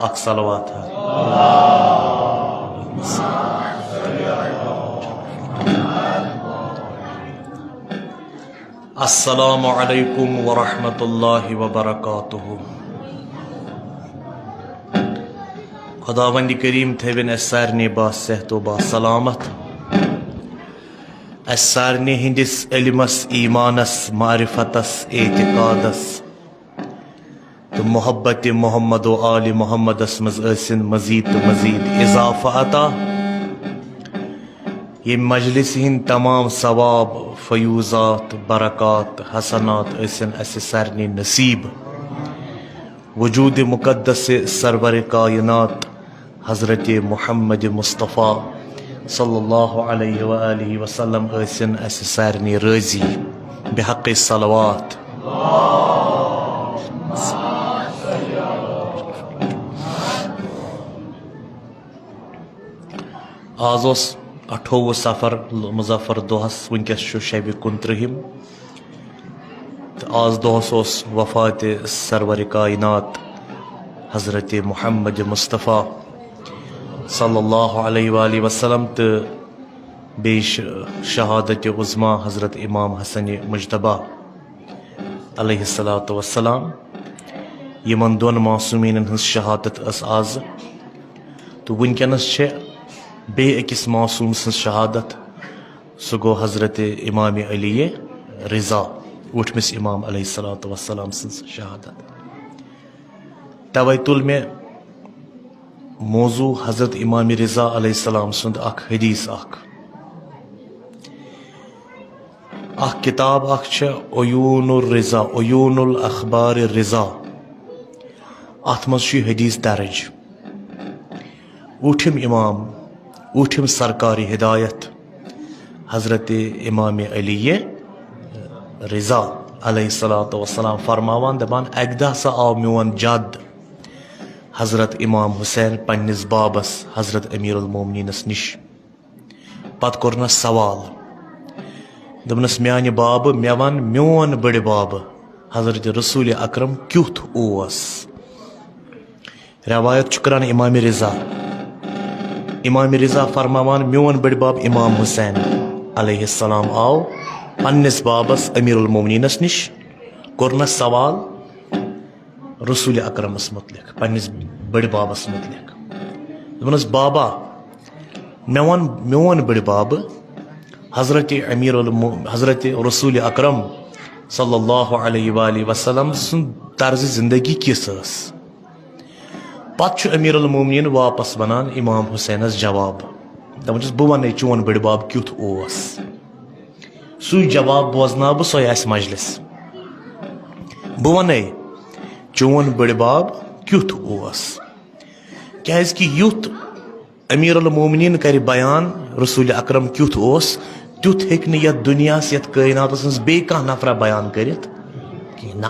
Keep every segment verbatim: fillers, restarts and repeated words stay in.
اکھ صلوات۔ السلام علیکم ورحمۃ اللہ وبرکاتہ۔ خداوند کریم تھٲوِن اسہِ سارنٕے با صحت و با سلامت۔ اسہِ سارنٕے ہٕنٛدِس علمس، ایمانس، معرفتس، اعتقادس تہٕ محبت محمد و آل محمدس منٛز ٲسِن مزید تہٕ مزید اضافہٕ عطا۔ ییٚمہِ مجلسہِ ہٕنٛدۍ تمام ثواب، فیوضات، برکات، حسنات ٲسِن اسہِ سارنٕے نصیب۔ وجود مقدس سرور کائنات حضرت محمد مصطفیٰ صلی اللہ علیہ وآلہ وسلم ٲسِن اسہِ سارنٕے رٲضی بحق صلوات۔ آز اوس اَٹھووُہ صفر مظفر دۄہس، وٕنکیٚس چھُ شبِ کُنترٕہِم۔ تہٕ آز دۄہس اوس وفات سرور کائنات حضرت محمد مصطفیٰ صلی اللہ علیہ وآلہ وسلم تہٕ بیٚیہِ ش-، شہادت عظمیٰ حضرت امام حسن مجتبیٰ علیہ الصلوۃ والسلام۔ یِمن دۄن معصومیٖنن ہٕنٛز شہادت ٲس آز، تہٕ وٕنکیٚنس چھِ بیٚیہِ أکِس معصوم سٕنٛز شہادت۔ سُہ گوٚو حضرت امام علی رضا، ٲٹھمِس امام علیہ الصلوۃ والسلام سٕنٛز شہادت۔ توے تُل مےٚ موضوع حضرت امام رضا علیہ السلام سُنٛد اکھ حدیث اکھ۔ اکھ کتاب اکھ چھےٚ عیون الرضا، عیون الاخبار الرضا۔ اتھ منٛز چھُ یہِ حدیث درج۔ اوٗٹھِم امام، اوٗٹھِم سرکار ہدایت حضرت امام علی رضا علیہ الصلوۃ والسلام فرماوان، دپان، اکہِ دۄہ ہسا آو میون جد حضرت امام حسین پننِس بابس حضرت امیر المومنینس نِش۔ پتہٕ کوٚرنس سوال، دوٚپنس، میانہِ بابہٕ، مےٚ ون، میون بٔڑِ بابہٕ حضرت رسول اکرم کیُتھ اوس؟ روایت چھُ کران امام رضا۔ امام رضا فرماوان، میون بٔڑِ بب امام حسین علیہ السلام آو پننِس بابس امیر المومنینس نِش، کوٚرنس سوال رسول اکرمس متعلق، پننِس بٔڑِ بابس متعلق۔ دوٚپنس، بابا، مےٚ وَن، میون بٔڑِ بب حضرت امیر الم-، حضرت رسول اکرم صلی اللہ علیہ وآلہ وسلم سُنٛد طرز زندگی کِژھ ٲس؟ پتہٕ چھُ امیر المومنین واپس ونان امام حسینس جواب۔ دپان چھُس، بہٕ ونَے چون بٔڑِ بب کیُتھ اوس۔ سُے جواب بوزناو بہٕ، سۄے آسہِ مجلس۔ بہٕ ونَے چون بٔڑِ بب کیُتھ اوس۔ کیازِ کہِ یُتھ امیر المومنین کرِ بیان رسول اکرم کیُتھ اوس، تیُتھ ہیٚکہِ نہٕ یتھ دُنیاہس، یتھ کائناتس منٛز بیٚیہِ کانٛہہ نفرا بیان کٔرِتھ کینٛہہ۔ نہ،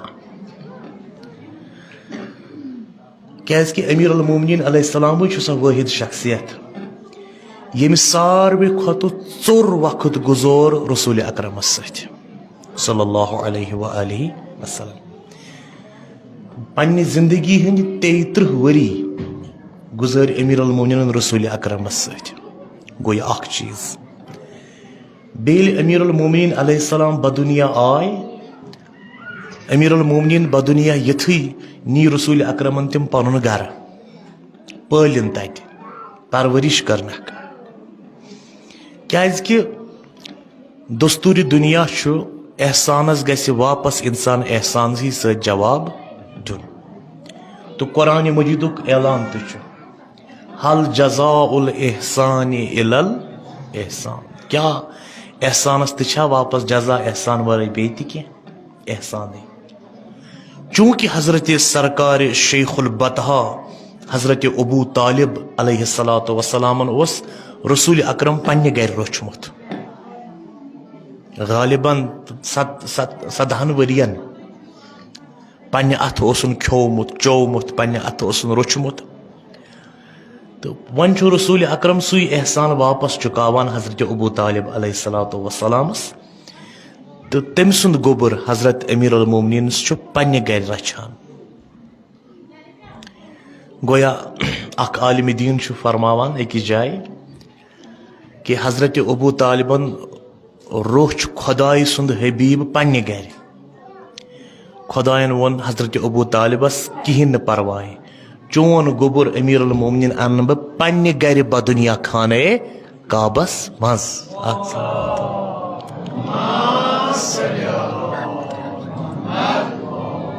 کیازِ کہِ امیر المومنین علیہ السلام چھُ سۄ وٲحد شخصیت، ییٚمہِ ساروی کھۄتہٕ ژوٚر وقت گُزور رسول اکرمس سۭتۍ صلی اللہ علیہ وآلہ وسلم۔ پننہِ زندگی ہٕنٛدۍ تیٚیہِ ترٕٛہ ؤری گُزٲرۍ امیر المومنین رسول اکرمس سۭتۍ۔ گوٚو یہِ اکھ چیٖز۔ بیٚیہِ ییٚلہِ امیر المومنین علیہ السلام بدُنیا آے، امیر المومنین بدُنیا یِتھُے نی رسول اکرمن تِم پنُن گرٕ، پٲلِن تتہِ، پرورش کرنکھ۔ کیازِ کہِ دستور دنیا چھُ، احسانس گژھِ واپس انسان احسانسٕے سۭتۍ جواب دیُن۔ تہٕ قرآن مجیدُک اعلان تہِ چھُ، "هل جزاء الاحسان الا الاحسان"۔ کیا احسانس تہِ چھا واپس جزا احسان ورٲے بیٚیہِ تہِ کینٛہہ؟ احسانٕے۔ چونکہ حضرت سرکار شیخ البطحا حضرت ابو طالب علیہ الصلوۃ والسلامن اوس رسول اکرم پننہِ گرِ روچھمُت۔ غالباً ست-، ست-، سدہن ؤرین پننہِ اتھٕ اوسُن کھیومُت، چومُت، پننہِ اتھٕ اوسُن روچھمُت۔ تہٕ وۄنۍ چھُ رسول اکرم سُے احسان واپس چُکاوان حضرت ابو طالب علیہ الصلوۃ والسلامس۔ تہٕ تٔمۍ سُنٛد گوٚبُر حضرت امیر المومنینس چھُ پننہِ گرِ رچھان۔ گویا اکھ عالم دین چھُ فرماوان أکِس جایہِ کہِ حضرت ابو طالبن روٚچھ خۄداے سُنٛد حبیب پننہِ گرِ۔ خۄداین ووٚن حضرت ابو طالبس، "کِہیٖنۍ نہٕ پرواے، چون گوٚبُر امیر المومنین انہٕ بہٕ پننہِ گرِ بدنیا خانہ کعبس منٛز۔"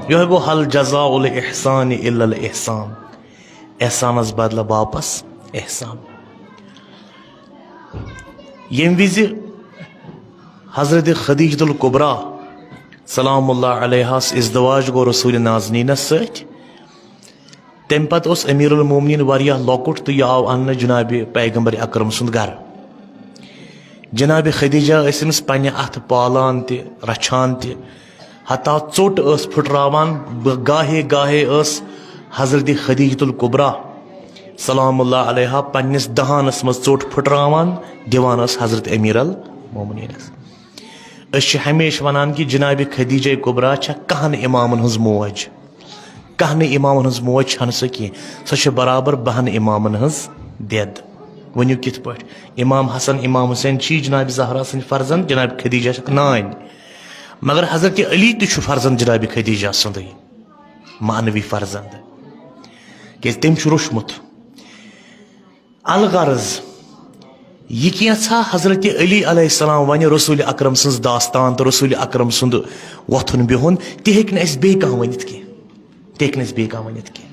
یۄہے گوٚو، "ہل جزاء الاحسان الا الاحسان"، احسانس بدلہٕ واپس احسان۔ ییٚمہِ وِزِ حضرت خدیجۃ الکبریٰ سلام اللہ علیہس ازدواج گوٚو رسول نازنینس سۭتۍ، تمہِ پتہٕ اوس امیر المومنین واریاہ لۄکُٹ تہٕ یہِ آو اننہٕ جناب پیغمبر اکرم سُنٛد گرٕ۔ جناب خدیجہ ٲس أمِس پننہِ اتھٕ پالان تہِ، رچھان تہِ، حتیٰ ژوٚٹ ٲس پھُٹراوان۔ بہٕ گاہے گاہے ٲس حضرت خدیجۃ الکبریٰ سلام اللہ علیہا پننِس دہانس منٛز ژوٚٹ پھُٹراوان، دِوان ٲس حضرت امیر المومنینس۔ أسۍ چھِ ہمیشہِ ونان کہِ جناب خدیجہ کبریٰ چھےٚ کہن امامن ہٕنٛز موج۔ کہن امامن ہٕنٛز موج چھنہٕ سۄ کینٛہہ، سۄ چھےٚ برابر بہن امامن ہٕنٛز دٮ۪د۔ ؤنِو کِتھ پٲٹھۍ؟ امام حسن، امام حسین چھی جناب زہرا سٕنٛدۍ فرزند، جناب خدیجہ چھکھ نانۍ۔ مگر حضرت علی تہِ چھُ فرزند جناب خدیجہ سُنٛدٕے، معنوی فرزند، کیازِ تٔمۍ چھُ روٚچھمُت۔ الغرض، یہِ کینٛژھا حضرت علی علیہ السلام ونہِ رسول اکرم سٕنٛز داستان تہٕ رسول اکرم سُنٛد وۄتھُن بِہُن، تہِ ہیٚکہِ نہٕ اَسہِ بیٚیہِ کانٛہہ ؤنِتھ کینٛہہ۔ تہِ ہیٚکہِ نہٕ اَسہِ بیٚیہِ کانٛہہ ؤنِتھ کینٛہہ۔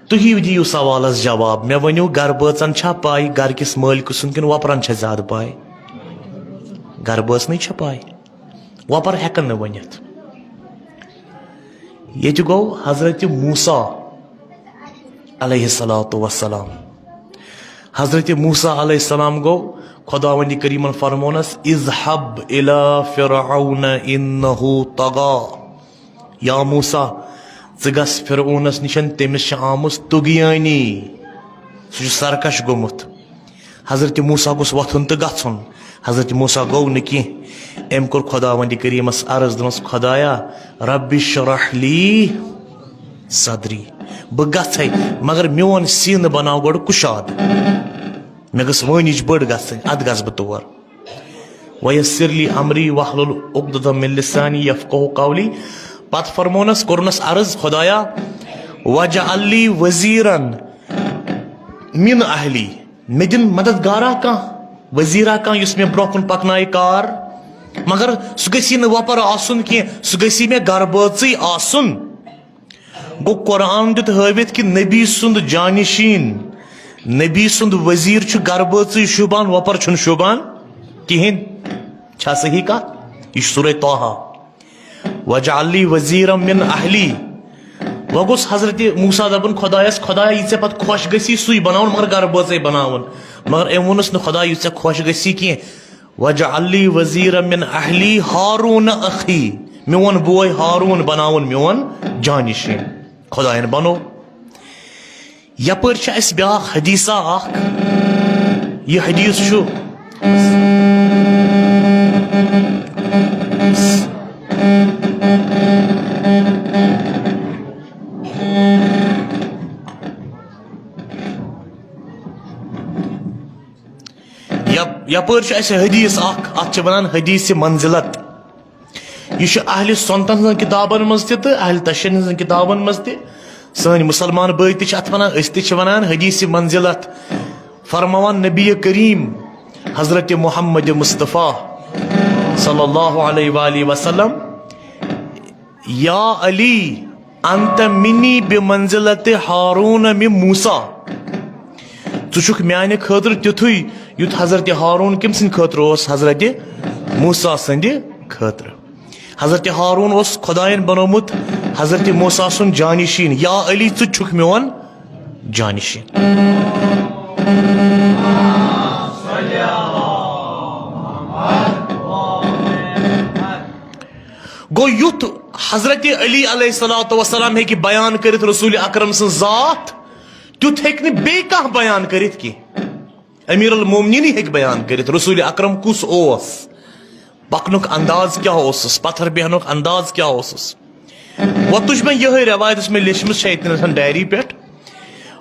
تُہی دِیِو سوالس جواب۔ مےٚ ؤنِو، گرٕ بٲژن چھا پاے، گرٕ کِس مٲلکہٕ سُنٛد، کِنہٕ وۄپرن چھےٚ زیادٕ پاے؟ گرٕ بٲژنٕے چھےٚ پاے، وۄپر ہٮ۪کن نہٕ ؤنِتھ۔ ییٚتہِ گوٚو حضرت موسیٰ علیہ الصلوۃ والسلام۔ حضرت موسیٰ علیہ السلام گوٚو خداوند کریمن فرمونس، "اذهب الى فرعون انه طغى"۔ یا موسیٰ، ژٕ گژھ فرعونس نِشن، تٔمِس چھِ آمٕژ طغیانی، سُہ چھُ سرکش گوٚمُت۔ حضرت موسیٰ گوٚژھ وۄتھُن تہٕ گژھُن۔ حضرت موسیٰ گوٚو نہٕ کینٛہہ۔ أمۍ کوٚر خداوند کریمس عرض، دوٚپمس، "خدایا، رب اشرح لی صدری، بہٕ گژھے، مگر میون سینہٕ بناو گۄڈٕ کُشاد۔ مےٚ گٔژھ وٲنِج بٔڑ گژھٕنۍ، ادٕ گژھٕ بہٕ تور۔ ویسر لی امری واحلل عقدۃ من لسانی یفقہوا قولی۔" پتہٕ فرمونس، کوٚرنس عرض، "خدایا، واجعل لی وزیرا من اہلی"، مےٚ دِن مددگارا کانٛہہ، وزیرا کانٛہہ، یُس مےٚ برونٛہہ کُن پکنایہِ کار۔ مگر سُہ گژھی نہٕ وۄپر آسُن کینٛہہ، سُہ گژھی مےٚ گرٕ بٲژٕے آسُن۔ گوٚو، قرآن دیُت ہٲوِتھ کہِ نبی سُنٛد جانشین، نبی سُنٛد وزیر چھُ گرٕ بٲژٕے شوٗبان، وۄپر چھُنہٕ شوٗبان کِہیٖنۍ۔ چھا صحیح کتھ؟ یہِ چھُ سورہ طٰہٰ۔ "واجعل لی وزیرا من اہلی۔" وۄنۍ گوٚژھ حضرت موسیٰ دَپُن خۄدایَس، "خۄدایا، یہِ ژےٚ پَتہٕ خۄش گژھی، سُے بَناوُن، مگر گرٕ بٲژَے بَناوُن۔" مگر أمۍ ووٚنُس نہٕ، "خۄدایا، یہِ ژےٚ خۄش گژھی کینٛہہ۔" "واجعل لی وزیرا من اہلی ہارون اخی۔" میون بوے ہارون بَناوُن میون جانشین۔ خۄدایَن بَنوو۔ یپٲرۍ چھِ اَسہِ بیٛاکھ حدیثہ اکھ۔ یہِ حدیث چھُ، یپ-، یپٲرۍ چھُ اَسہِ حدیث اکھ، اتھ چھِ ونان حدیث منزلت۔ یہِ چھُ اہلِ سنتن ہٕنٛزن کِتابن منٛز تہِ تہٕ اہلِ تشیعن ہٕنٛزن کِتابن منٛز تہِ۔ سٲنۍ مُسلمان بٲے تہِ چھِ اتھ ونان، أسۍ تہِ چھِ ونان حدیث منزلت۔ فرماوان نبی کریم حضرت محمد مصطفیٰ صلی اللہ علیہ وآلہ وسلم، "یا علی، انت منی بمنزلت ہارون من موسیٰ۔" ژٕ چھُکھ میانہِ خٲطرٕ تیُتھُے یُتھ حضرت ہارون کٔمۍ سٕنٛدِ خٲطرٕ اوس؟ حضرت موسیٰ سٕنٛدِ خٲطرٕ۔ حضرت ہارون اوس خۄدایَن بنوومُت حضرت موسیٰ سُنٛد جانشین۔ یا علی، ژٕ چھُکھ میون جانشین۔ گوٚو، یُتھ حضرت علی علیہ الصلوۃ والسلام ہیٚکہِ بیان کٔرِتھ رسول اکرم سٕنٛز ذات، تیُتھ ہیٚکہِ نہٕ بیٚیہِ کانٛہہ بیان کٔرِتھ کینٛہہ۔ امیر المومنینٕے ہیٚکہِ بیان کٔرِتھ رسول اکرم کُس اوس، پکنُک انداز کیٛاہ اوسُس، پتھر بیہنُک انداز کیٛاہ اوسُس۔ وۄتُج مےٚ یِہے رٮ۪وایت، یۄس مےٚ لیچھمٕژ چھےٚ ییٚتہِ نَسَن ڈایری پٮ۪ٹھ۔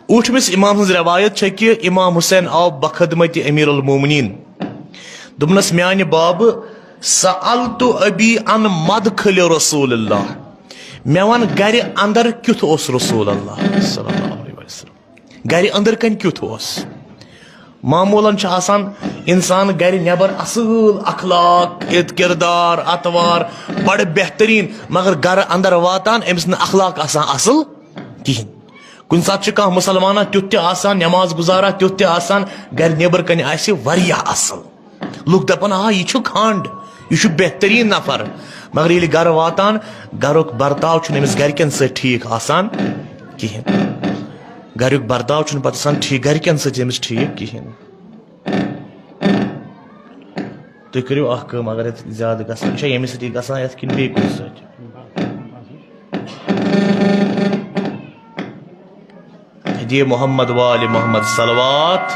اوٗٹھمِس اِمام سٕنٛز رٮ۪وایت چھےٚ کہِ اِمام حُسین آو بخدمت امیٖر المومنیٖن۔ دوٚپنَس، "میانہِ بابہٕ، سألت ابی عن مدخل رسول اللہ، مےٚ وَن گَرِ اَندَر کیُتھ اوس رسول اللہ صلی اللہ علیہ وسلم، گَرِ أنٛدٕر کَنۍ کیُتھ اوس؟" معموٗلَن چھُ آسان اِنسان گَرِ نٮ۪بَر اَصٕل اخلاق، اِت کِردار، اطوار، بَڑٕ بہتریٖن، مگر گَرٕ اَندَر واتان أمِس نہٕ اخلاق آسان اَصٕل کِہیٖنۍ۔ کُنہِ ساتہٕ چھُ کانٛہہ مُسلمانہ تیُتھ تہِ آسان، نٮ۪ماز گُزارا تیُتھ تہِ آسان، گَرِ نٮ۪برٕ کَنہِ آسہِ واریاہ اَصٕل۔ لُکھ دَپان، "آ، یہِ چھُ کھنٛڈ، یہِ چھُ بہتریٖن نفر۔" مگر ییٚلہِ گَرٕ واتان، گَرُک برتاو چھُنہٕ أمِس گَرِکٮ۪ن سۭتۍ ٹھیٖک آسان کِہیٖنۍ۔ گَریُک برتاو چھُنہٕ پَتہٕ آسان ٹھیٖک، گَرِکٮ۪ن سۭتۍ أمِس ٹھیٖک کِہیٖنۍ۔ تُہۍ کٔرِو اَکھ کٲم، اگر یَتھ زیادٕ گژھان، یہِ چھا ییٚمِس سۭتی گژھان یَتھ کِنہٕ بیٚیہِ کُنہِ سۭتۍ؟ دِیِو محمد وآل محمد صلوات۔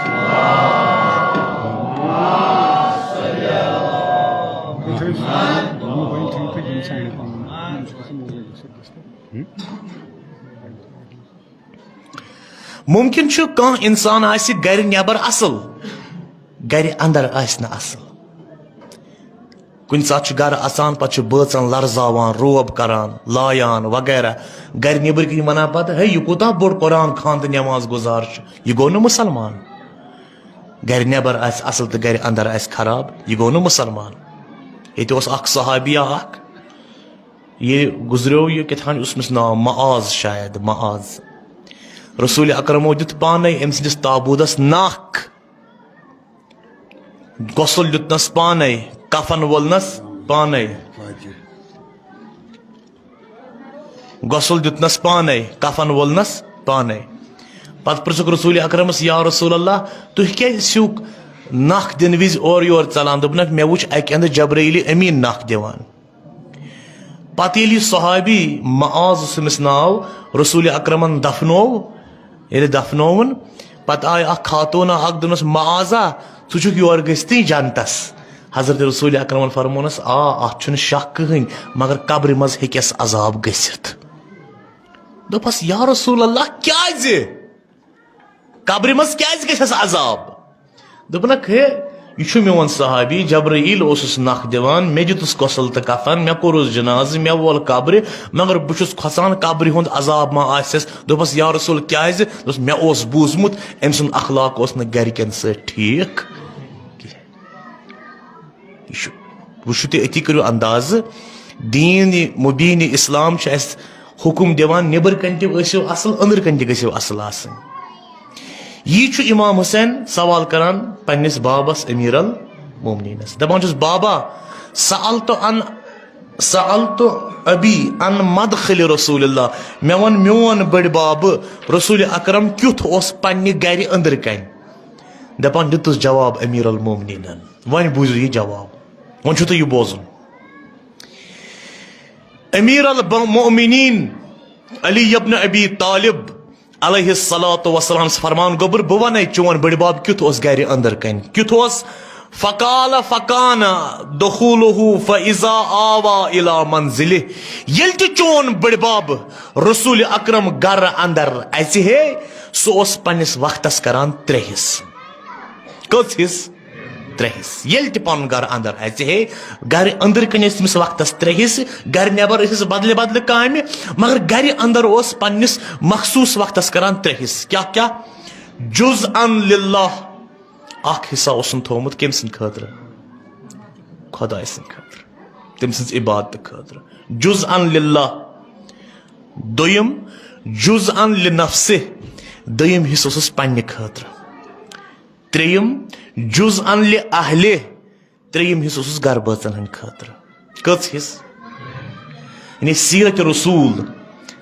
مُمکِن چھُ کانٛہہ اِنسان آسہِ گَرِ نٮ۪بر اَصٕل، گَرِ اَندَر آسہِ نہٕ اَصٕل۔ کُنہِ ساتہٕ چھُ گَرٕ اَژان، پَتہٕ چھُ بٲژَن لرزاوان، روب کَران، لایان وغیرہ۔ گَرِ نیٚبٕرۍ کِنۍ وَنان پَتہٕ، "ہے، یہِ کوٗتاہ بوٚڑ قرآن خوان تہٕ نٮ۪ماز گُزار چھُ، یہِ گوٚو نہٕ مُسلمان۔" گَرِ نٮ۪بَر آسہِ اَصٕل تہٕ گَرِ اَندَر آسہِ خراب، یہِ گوٚو نہٕ مُسلمان۔ ییٚتہِ اوس اَکھ صحابیہ اَکھ، یہِ گُزریو، یہِ کیٛاہ تام اوس أمِس ناو، معاذ شاید، معاذ۔ رسول اکرمو دیُت پانے أمۍ سٕنٛدِس تابوٗتس نکھ۔ غسل دیُتنس پانے، کفن وولنس پانے۔ غسل دیُتنس پانے، کفن وولنس پانے۔ پتہٕ پرژھُکھ رسول اکرمس، "یا رسول اللہ، تُہۍ کیازِ چھِو نکھ دِنہٕ وِزِ اورٕ یورٕ ژلان؟" دوٚپنکھ، "مےٚ وُچھ اکہِ اندٕ جبرائیل امین نکھ دِوان۔" پتہٕ ییٚلہِ یہِ صحابی معاذ اوس أمِس ناو، رسول اکرمن دفنوو، ییٚلہِ دفنووُن، پتہٕ آے اکھ خاتوٗن اکھ، دوٚپنس، "معاذا، ژٕ چھُکھ یورٕ گٔژھتٕے جنتس؟" حضرت رسول اکرمن فرمونس، "آ، اتھ چھُنہٕ شک کٕہٕنۍ، مگر قبرِ منٛز ہیٚکٮ۪س عذاب گٔژھِتھ۔" دوٚپس، "یا رسول اللہ، کیازِ؟" قبرِ منٛز کیازِ گژھٮ۪س عذاب؟ دوٚپنکھ، ہے، یہِ چھُ میون صحابی، جبرائیل اوسُس نکھ دِوان، مےٚ دیُتُس غسل تہٕ کفن، مےٚ کوٚرُس جنازٕ، مےٚ وول قبرِ، مگر بہٕ چھُس کھۄژان قبرِ ہُنٛد عذاب ما آسٮ۪س۔ دوٚپمس، یا رسول، کیازِ؟ دوٚپمس، مےٚ اوس بوٗزمُت، أمۍ سُنٛد اخلاق اوس نہٕ گرِکٮ۪ن سۭتۍ ٹھیٖک کینٛہہ۔ یہِ چھُ، وٕچھِو تُہۍ، أتی کٔرِو اندازٕ، دیٖن یہِ مُبیٖن یہِ اسلام چھُ اَسہِ حُکُم دِوان، نیٚبٕر کَنہِ تہِ ٲسِو اَصٕل، أنٛدٕر کَنہِ تہِ گٔژھِو اَصٕل آسٕنۍ۔ یی چھُ امام حسین سوال کران پننِس بابس امیر المومنینس، دپان چھُس، "بابا، سألت عن، سألت ابی عن مدخل رسول اللہ، مےٚ وَن میون بٔڑۍ بابہٕ رسول اکرم کیُتھ اوس پننہِ گرِ أنٛدٕر کَنہِ؟" دپان دیُتُس جواب امیر المومنینن۔ وۄنۍ بوٗزِو یہِ جواب، وۄنۍ چھُو تۄہہِ یہِ بوزُن۔ امیر المومنین علی ابن ابی طالب علیہ الصلوۃ والسلام فرمان گوٚبُر، بہٕ وَنے چون بٔڑِ بب کیُتھ اوس گرِ أنٛدٕر کَنہِ، کیُتھ اوس؟ فقال فکان دخولہ فاذا آوا الی منزلہ، ییٚلہِ تہِ چون بٔڑِ بب رسول اکرم گرٕ اندر اژِ ہے، سُہ اوس پننِس وقتس کران ترٛےٚ حصہٕ۔ کٔژ حصہٕ؟ ترٛےٚ حصہٕ۔ ییٚلہِ تہِ پنُن گرٕ اندر اژِ ہے، گرِ أنٛدٕر کَنہِ ٲسۍ تٔمِس وقتس ترٛےٚ حصہٕ، گرِ نٮ۪بر ٲسِس بدلہِ بدلہِ کامہِ، مگر گرِ اندر اوس پننِس مخصوٗص وقتس کران ترٛےٚ حصہٕ۔ کیٛاہ کیٛاہ؟ جزءا للہ، اکھ حصہ اوسُن تھوومُت کٔمۍ سٕنٛدِ خٲطرٕ؟ خۄداے سٕنٛدِ خٲطرٕ، تٔمۍ سٕنٛز عبادتہٕ خٲطرٕ۔ جزءا للہ۔ دوٚیِم، جزءا لنفسہ، دوٚیِم حصہٕ اوسُس پننہِ خٲطرٕ۔ ترٛیٚیِم، جزءا لأہلہ، ترٛیٚیِم حصہٕ اوسُس گرٕ بٲژن ہٕنٛدِ خٲطرٕ۔ کٔژ حصہٕ؟ یعنی سیرت رسول،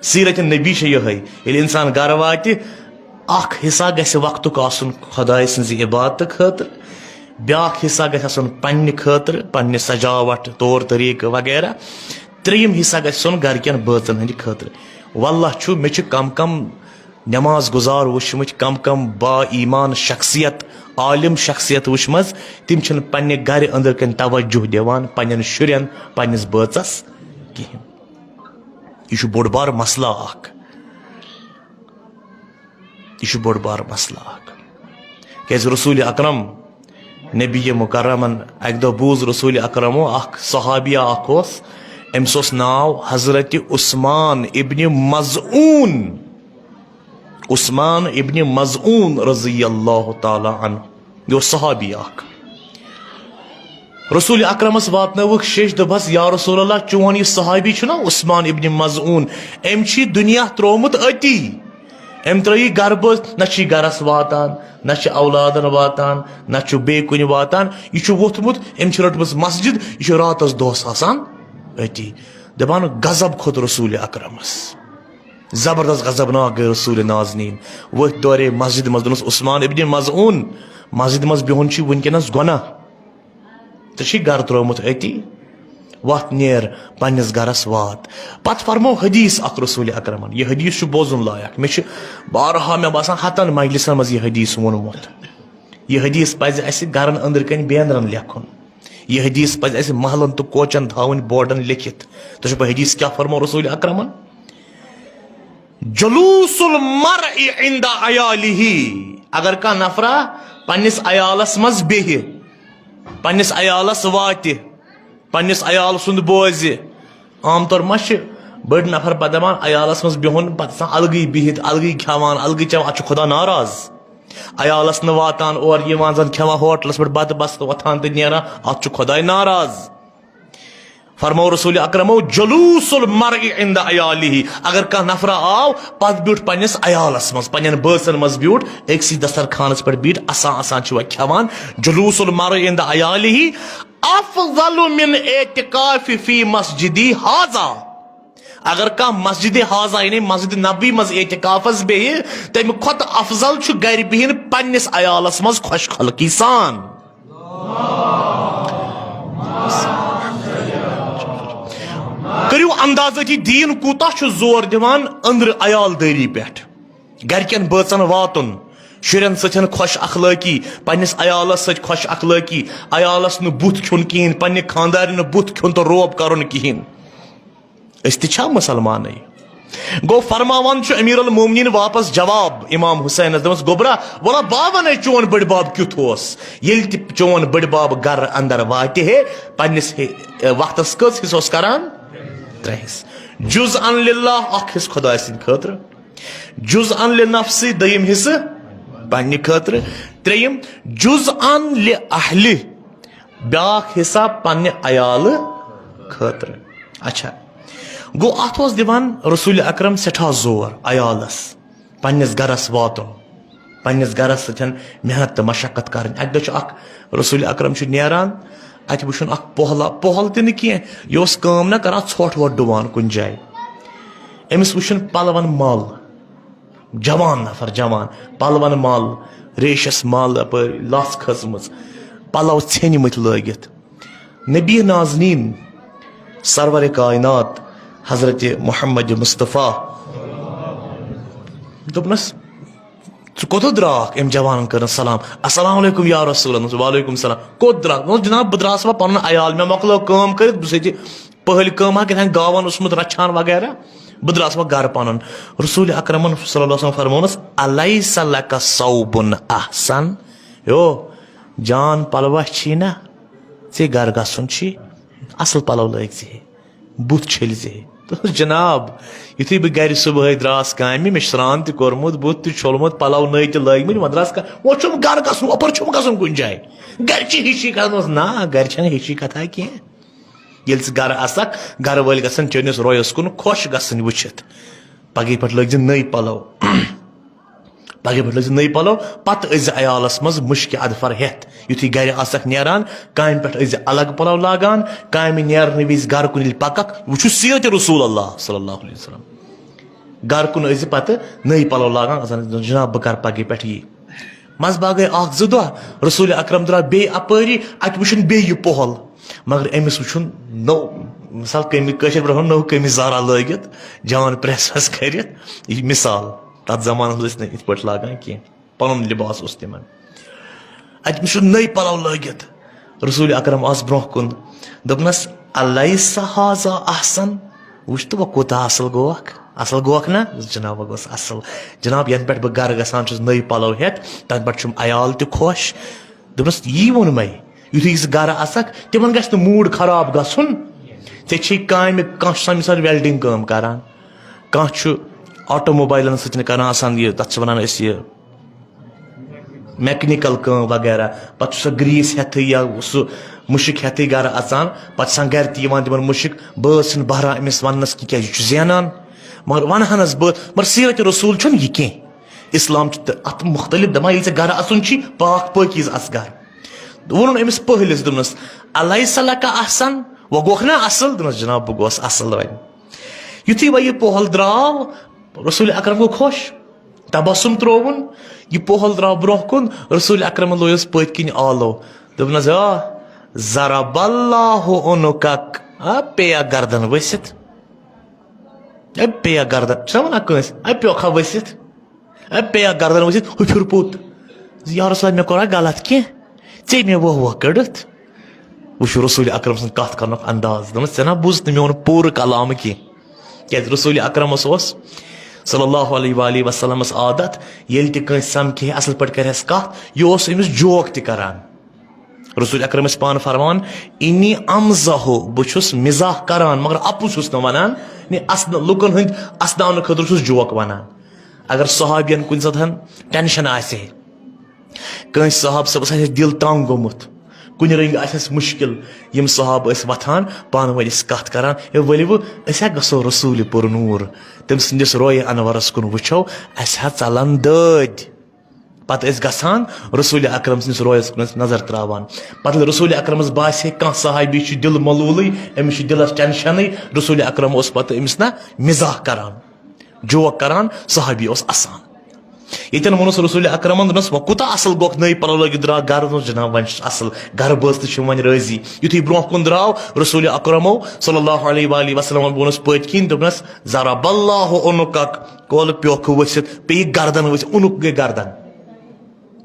سیرت نبی چھےٚ یِہے، ییٚلہِ انسان گرٕ واتہِ، اکھ حصہ گژھِ وقتُک آسُن خۄداے سٕنٛزِ عبادتہٕ خٲطرٕ، بیاکھ حصہ گژھِ آسُن پننہِ خٲطرٕ، پننہِ سجاوٹ، طور طریقہٕ وغیرہ، ترٛیٚیِم حصہ گژھِ آسُن گرِکٮ۪ن بٲژن ہٕنٛدِ خٲطرٕ۔ واللہ چھُ، مےٚ چھِ کم کم نماز گزار وٕچھمٕتۍ، کم کم با ایمان شخصیت، عالم شخصیت وٕچھمٕژ، تِم چھِنہٕ پننہِ گرِ أنٛدٕر کَنۍ توجہ دِوان پننٮ۪ن شُرٮ۪ن، پننِس بٲژس کِہیٖنۍ۔ یہِ چھُ بوٚڑ بار مسلہٕ اکھ۔ یہِ چھُ بوٚڑ بار مسلہٕ اکھ۔ کیازِ رسول اکرم نبی مکرمن اکہِ دۄہ بوٗز رسول اکرمو اکھ صحابیہ اکھ اوس، أمِس اوس ناو حضرت عثمان ابن مظعون۔ عثمان ابن مظعون رضی اللہ تعالیٰ عنہ، یہِ اوس صحابی اکھ۔ رسول اکرمس واتنٲوٕکھ شیٚش، دوٚپہس، "یا رسول اللہ، چون یہِ صحابی چھُنا عثمان ابن مظعون، أمۍ چھُ یہِ دُنیا ترٛوومُت أتی۔ أمۍ ترٛٲو یہِ گرٕ بٲژ، نہ چھُ یہِ گرس واتان، نہ چھُ اولادن واتان، نہ چھُ بیٚیہِ کُنہِ واتان۔ یہِ چھُ ووٚتھمُت، أمۍ چھِ رٔٹمٕژ مسجد، یہِ چھُ راتس دۄہس آسان أتی۔" دپان، غضب کھوٚت رسول اکرمس۔ زبردست غضبناک گٔے رسول نازنیٖن۔ ؤتھۍ دورے مسجد منٛز، دوٚپنس، "عثمان ابن مظعون، مسجد منٛز بِہُن چھُ وٕنکیٚنس گۄناہ۔ ژےٚ چھُے گرٕ ترٛوومُت أتی۔ وۄتھ نیر، پننِس گرس وات۔" پتہٕ فرمو حدیث اکھ رسول اکرمن۔ یہِ حدیث چھُ بوزُن لایق۔ مےٚ چھُ بارہا، مےٚ باسان، ہتن مجلسن منٛز یہِ حدیث ووٚنمُت۔ یہِ حدیث پزِ اسہِ گرن أنٛدرٕ کنہِ بینرن لیکھُن۔ یہِ حدیث پزِ اسہِ محلن تہٕ کوچن تھاوٕنۍ بورڈن لیکھِتھ۔ تُہۍ چھِو پاے حدیث کیٛاہ فرمو رسول اکرمن؟ "جلوس المرء عند عیالہ"۔ اگر کانٛہہ نفرا پننِس عیالس منٛز بیٚہہِ، پننِس عیالس واتہِ، پننِس عیال سُنٛد بوزِ۔ عام طور ما چھِ بٔڑۍ نفر پتہٕ دپان عیالس منٛز بِہُن، پتہٕ آسان الگٕے بِہِتھ، الگٕے کھٮ۪وان، الگٕے چٮ۪وان، اتھ چھُ خۄدا ناراض۔ عیالس نہٕ واتان اور یِوان زن کھٮ۪وان ہوٹلس پٮ۪ٹھ بتہٕ بستہٕ وۄتھان تہٕ نیران، اتھ چھُ خۄداے ناراض۔ فرمو رسول اکرمو، "جلوس المرء عند عیالہ"۔ اگر کانٛہہ نفرا آو، پتہٕ بیوٗٹھ پننِس عیالس منٛز، پننٮ۪ن بٲژن منٛز بیوٗٹھ، أکسٕے دسترخانس پٮ۪ٹھ بیٖٹھ، اسان اسان چھِ وۄنۍ کھٮ۪وان۔ "جلوس المرء عند عیالہ افضل من اعتکاف فی مسجدی ہذا"۔ اگر کانٛہہ مسجد ہذا، یعنی مسجد نبوی منٛز اعتکافس بیٚہہِ، تمہِ کھۄتہٕ افضل چھُ گرِ بِہِن پننِس عیالس منٛز خۄش خلقی سان۔ کٔرِو اندازہ کہِ دیٖن کوٗتاہ چھُ زور دِوان أنٛدرٕ عیال دٲری پٮ۪ٹھ۔ گرِکٮ۪ن بٲژن واتُن، شُرٮ۪ن سۭتۍ خۄش اخلٲقی، پننِس عیالس سۭتۍ خۄش اخلٲقی، عیالس نہٕ بُتھ کھیوٚن کِہیٖنۍ، پننہِ خانٛدارِ نہٕ بُتھ کھیوٚن تہٕ روب کرُن کِہیٖنۍ۔ أسۍ تہِ چھا مُسلمانٕے؟ گوٚو فرماوان چھُ امیر المومنین واپس جواب امام حسینس، دوٚپمس، "گوٚبرا، وَلہ بہٕ وَنے چون بٔڈۍ بب کیُتھ اوس۔ ییٚلہِ تہِ چون بٔڈۍ بب گرٕ اندر واتہِ ہے، پننِس ہے، وقتس کٔژ حصہٕ اوس کران؟ ترٛےٚ حصہٕ۔ جزءاً للہ، اکھ حصہٕ خۄداے سٕنٛدِ خٲطرٕ، جزءاً لنفسی، دوٚیِم حصہٕ پننہِ خٲطرٕ، ترٛیٚیِم جزءاً لأہلہِ، بیٛاکھ حصہ پننہِ عیالہٕ خٲطرٕ۔" اچھا، گوٚو اتھ اوس دِوان رسول اکرم سٮ۪ٹھاہ زور عیالس، پننِس گرس واتُن، پننِس گرس سۭتۍ محنت تہٕ مشقت کرٕنۍ۔ اکہِ دۄہ چھُ اکھ رسول اکرم چھُ نیران، اتہِ وٕچھُن اکھ پۄہلا، پۄہل تہِ نہٕ کینٛہہ، یہِ اوس کٲم نہ کران، ژھۄٹھ وۄٹھ ڈُوان کُنہِ جایہِ۔ أمِس وٕچھُن پلون مل، جوان نفر، جوان، پلون مل، ریشس مل، اپٲرۍ لژھ کھٔژمٕژ، پلو ژھیٚنمٕتۍ لٲگِتھ۔ نبی نازنین، سرور کائنات، حضرت محمد مصطفیٰ، دوٚپنس، "ژٕ کوٚت درٛاکھ؟" أمۍ جوانن کٔرنس سلام، "السلام علیکم یا رسول اللہ"، وعلیکم السلام۔ "کوٚت درٛاکھ؟" دوٚپنس، "جناب، بہٕ درٛاس وۄنۍ پنُن عیال، مےٚ مۄکلٲو کٲم کٔرِتھ، بہٕ چھُس ییٚتہِ پٔہلۍ کٲم ہا کِتھ کٔنۍ گاوَن اوسمُت رَچھان وغیرہ، بہٕ درٛاس وۄنۍ گرٕ پَنُن۔" رسول اکرمن صلی اللہ علیہ وسلم فرمونَس، "الیس لک ثوب احسن؟" یو جان پلوا چھی نا، ژے گرٕ گژھُن چھی، اصل پلو لٲگۍ زِ ہے، بُتھ چھٔلۍ زِ ہے۔ دوٚپُس، "جناب، یُتھُے بہٕ گرِ صبحٲے درٛاس کامہِ، مےٚ چھُ سرٛان تہِ کوٚرمُت، بُتھ تہِ چھوٚلمُت، پلو نٔے تہِ لٲگۍ مٕتۍ، وۄنۍ درٛاس کا-، وۄنۍ چھُم گرٕ گژھُن، اورٕ چھُم گژھُن کُنہِ جایہِ۔ گرِ چھِ ہِشی کتھ۔" دوٚپُس، "نہ، گرِ چھنہٕ ہِشی کتھا کینٛہہ۔" ییٚلہِ ژٕ گرٕ اَژکھ، گرٕ وٲلۍ گژھن چٲنِس رویَس کُن خۄش گژھٕنۍ وٕچھِتھ۔ پگہٕے پٮ۪ٹھ لٲگۍ زِ نٔے پلو۔ پگہٕے پٮ۪ٹھ لٲگۍ زِ نٔے پلو، پتہٕ ٲسۍ زِ عیالَس منٛز مُشکہِ اَدفر ہٮ۪تھ۔ یُتھُے گرِ آسکھ نیران، کامہِ پٮ۪ٹھ ٲسۍ زِ الگ پلو لاگان، کامہِ نیرنہٕ وِزِ گرٕ کُن ییٚلہِ پککھ، وٕچھِو سیٖرتِ رسول اللہ صلی اللہ علیہ وسلم۔ گرٕ کُن ٲسۍ زِ پتہٕ نٔے پلو لاگان، گژھان، "جناب، بہٕ کرٕ پگہٕے پٮ۪ٹھ یی۔" منٛزٕ باگے اکھ زٕ دۄہ، رسول اکرم درٛاو بیٚیہِ اپٲری، اتہِ وٕچھُن بیٚیہِ یہِ پۄہل، مگر أمِس وٕچھُن نوٚو، مثال، کٔمی-، کٲشِر پٲٹھۍ ونو، نوٚو قمیٖض یزارا لٲگِتھ، جان پریس ویس کٔرِتھ۔ یہِ چھِ مثال، تتھ زمانس منٛز ٲسۍ نہٕ یِتھ پٲٹھۍ لاگان کینٛہہ، پنُن لباس اوس تِمن۔ اتہِ وٕچھُن نٔے پلو لٲگِتھ، رسول اکرم آس برونٛہہ کُن، دوٚپنس، "الیس ہذا احسن؟" وٕچھ تہٕ وۄنۍ کوٗتاہ اَصٕل گوکھ، اَصٕل گوکھ نہ؟ جِناب، وۄنۍ گوٚژھ اَصٕل۔ جِناب، یَنہٕ پٮ۪ٹھ بہٕ گَرٕ گژھان چھُس نٔے پَلو ہٮ۪تھ، تَنہٕ پٮ۪ٹھ چھُم عیال تہِ خۄش۔ دوٚپنَس، یی ووٚن مےٚ، یُتھُے ژٕ گَرٕ اَژَکھ، تِمَن گژھِ نہٕ موٗڈ خراب گژھُن۔ ژےٚ چھے کامہِ، کانٛہہ چھُ آسان مِثال welding کٲم کَران، کانٛہہ چھُ آٹو موبایلَن سۭتۍ کَران آسان یہِ، تَتھ چھِ وَنان أسۍ یہِ، میکنیکل کٲم وغیرہ، پتہٕ چھُ سۄ گریٖس ہٮ۪تھٕے یا سُہ مُشک ہٮ۪تھٕے گرٕ اژان، پتہٕ چھِ آسان گرِ تہِ یِوان تِمن مُشک، بٲژ چھِنہٕ بہران أمِس وننس کینٛہہ، کیازِ یہِ چھُ زینان۔ مگر ونہٕ ہنس بٲژ، مگر سیرت رسول چھُنہٕ یہِ کینٛہہ۔ اسلام چھُ تہٕ اتھ مختلف، دپان ییٚلہِ ژےٚ گرٕ اژُن چھی، پاک پٲکیٖز اژ گرٕ۔ ووٚنُن أمِس پٔہلِس، دوٚپنس، "الیس لک احسن؟" وۄنۍ گوکھ نا اصل؟ دوٚپنس، "جناب، بہٕ گوس اصل وۄنۍ۔" یُتھُے وۄنۍ یہِ پوہل درٛاو، رسول اکرم گوٚو خۄش، تبسم ترووُن۔ یہِ پوہل درٛاو برونٛہہ کُن، رسول اکرمن لویُس پٔتۍ کِنۍ آلو۔ دوٚپنس، "آ، ضرب اللہ عنقک، آ، پیٚیا گردن ؤسِتھ۔ اے، پیٚیا گردن، چھُنہ ونان کٲنٛسہِ، اے، پیوکھا ؤسِتھ؟" اے، پیٚیا گردن ؤسِتھ، ہُہ پھیُر پوٚت۔ "یا رسول اللہ، مےٚ کوٚرا غلط کینٛہہ؟ ژےٚ مےٚ ووہ ووہ کٔڑِتھ؟" وٕچھِو رسول اکرم سٕنٛز کتھ کرنُک انداز۔ دوٚپمس، "ژےٚ نا بوٗزُتھ نہٕ میون پوٗرٕ کلام کینٛہہ؟" کیازِ رسول اکرمس اوس صلی اللہ علیہ وآلہ وسلمس عادت، ییٚلہِ تہِ کٲنٛسہِ سمکھِ ہے، اصل پٲٹھۍ کرِ ہس کتھ، یہِ اوس أمِس جوک تہِ کران۔ رسول اکرم ٲسۍ پانہٕ فرمان، "انی امزح"، بہٕ چھُس مزاح کران، مگر اپُز چھُس نہٕ ونان، یعنی اسن-، لُکن ہٕنٛدۍ اسناونہٕ خٲطرٕ چھُس جوک ونان۔ اگر صحابین کُنہِ ساتہٕ ٹینشن آسہِ ہے، کٲنٛسہِ صحابہٕ صٲبس آسہِ ہے دِل تنگ گوٚمُت، کُنہِ رٔنگۍ آسٮ۪س مُشکل، یِم صحابہٕ ٲسۍ وۄتھان، پانہٕ ؤنۍ ٲسۍ کتھ کران، "ہے ؤلِو، أسۍ ہا گژھو رسول پُر نوٗر، تٔمۍ سٕنٛدِس رویہِ انورس کُن وٕچھو، اسہِ ہا ژلن دٲدۍ۔" پتہٕ ٲسۍ گژھان رسول اکرم سٕنٛدِس رویس کُن ٲسۍ نظر تراوان۔ پتہٕ ییٚلہِ رسول اکرمس باسہِ ہے کانٛہہ صحابی چھُ دِل ملوٗلٕے، أمِس چھُ دِلس ٹینشنٕے، رسول اکرم اوس پتہٕ أمِس نا مزاح کران، جوک کران، صحابی اوس اسان۔ ییٚتٮ۪ن ووٚنُس رسول اکرمن، دوٚپنس، "وۄنۍ کوٗتاہ اصل گوٚکھ، نٔے پلو لٲگِتھ درٛاو گرٕ؟" دوٚپنس، "جناب، وۄنۍ چھُس اصل، گرٕ بٲژ تہِ چھِم وۄنۍ رٲضی۔" یُتھُے برونٛہہ کُن درٛاو، رسول اکرمو صلی اللہ علیہ وآلہ وسلم ووٚنُس پٔتۍ کِنۍ، دوٚپنس، "ضرب اللہ عنقک"، کولہٕ پیوکھٕ ؤسِتھ، پیٚیہِ گردن ؤسِتھ، اُنُک گٔے گردن۔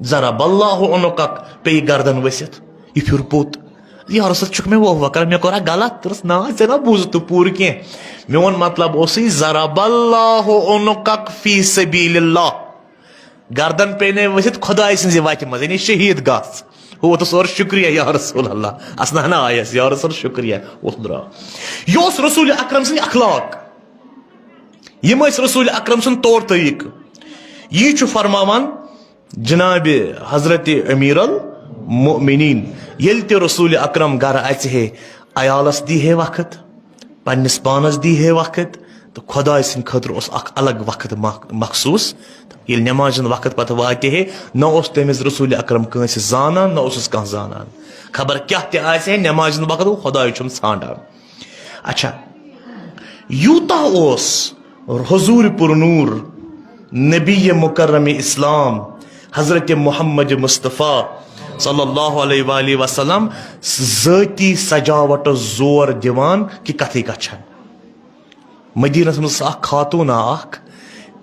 "ضرب اللہ عنقک"، پیٚیہِ گردن ؤسِتھ۔ یہِ پھیُر پوٚت۔ "یا رسول، چھُکھ مےٚ ووہ ووہ کران، مےٚ کوٚرا غلط؟" دوٚپنس، "نہ، ژےٚ نا بوٗزُتھ نہٕ پوٗرٕ کینٛہہ۔ میون مطلب اوسُے، ضرب اللہ عنقک فی سبیل اللہ۔ گردن پیٚیہِ نے ؤسِتھ خۄداے سٕنٛزِ وتہِ منٛز، یعنی شہید گژھ۔" ہُہ ووتُس اورٕ، "شُکریہ یا رسول اللہ، اسناونہٕ آیس، یا رسول شُکریہ"، ووٚتھ درٛاو۔ یہِ اوس رسول اکرم سٕنٛدۍ اخلاق۔ یِم ٲسۍ رسول اکرم سُنٛد طور طریٖقہٕ۔ یی چھُ فرماوان جناب حضرت امیر المؤمنین، ییٚلہِ تہِ رسول اکرم گرٕ اژِ ہے، عیالس دی ہے وقت، پننِس پانس دی ہے وقت، تہٕ خۄداے سٕنٛدِ خٲطرٕ اوس اکھ الگ وقت مخ-، مخصوٗص۔ ییٚلہِ نمازِ ہُنٛد وقت پتہٕ واتہِ ہے، نہ اوس تٔمِس رسول اکرم کٲنٛسہِ زانان، نہ اوسُس کانٛہہ زانان۔ خبر کیٛاہ تہِ آسہِ ہے، نمازِ ہُنٛد وقت گوٚو، خۄداے چھُم ژھانٛڈان۔ اچھا، یوٗتاہ اوس حضور پُر نوٗر، نبی مکرم اسلام، حضرت محمد مصطفیٰ صلی اللہ علیہ وآلہ وسلم ذٲتی سجاوٹس زور دِوان کہِ کتھٕے کتھ چھنہٕ۔ مدینس منٛز ٲس اکھ خاتوٗن اکھ،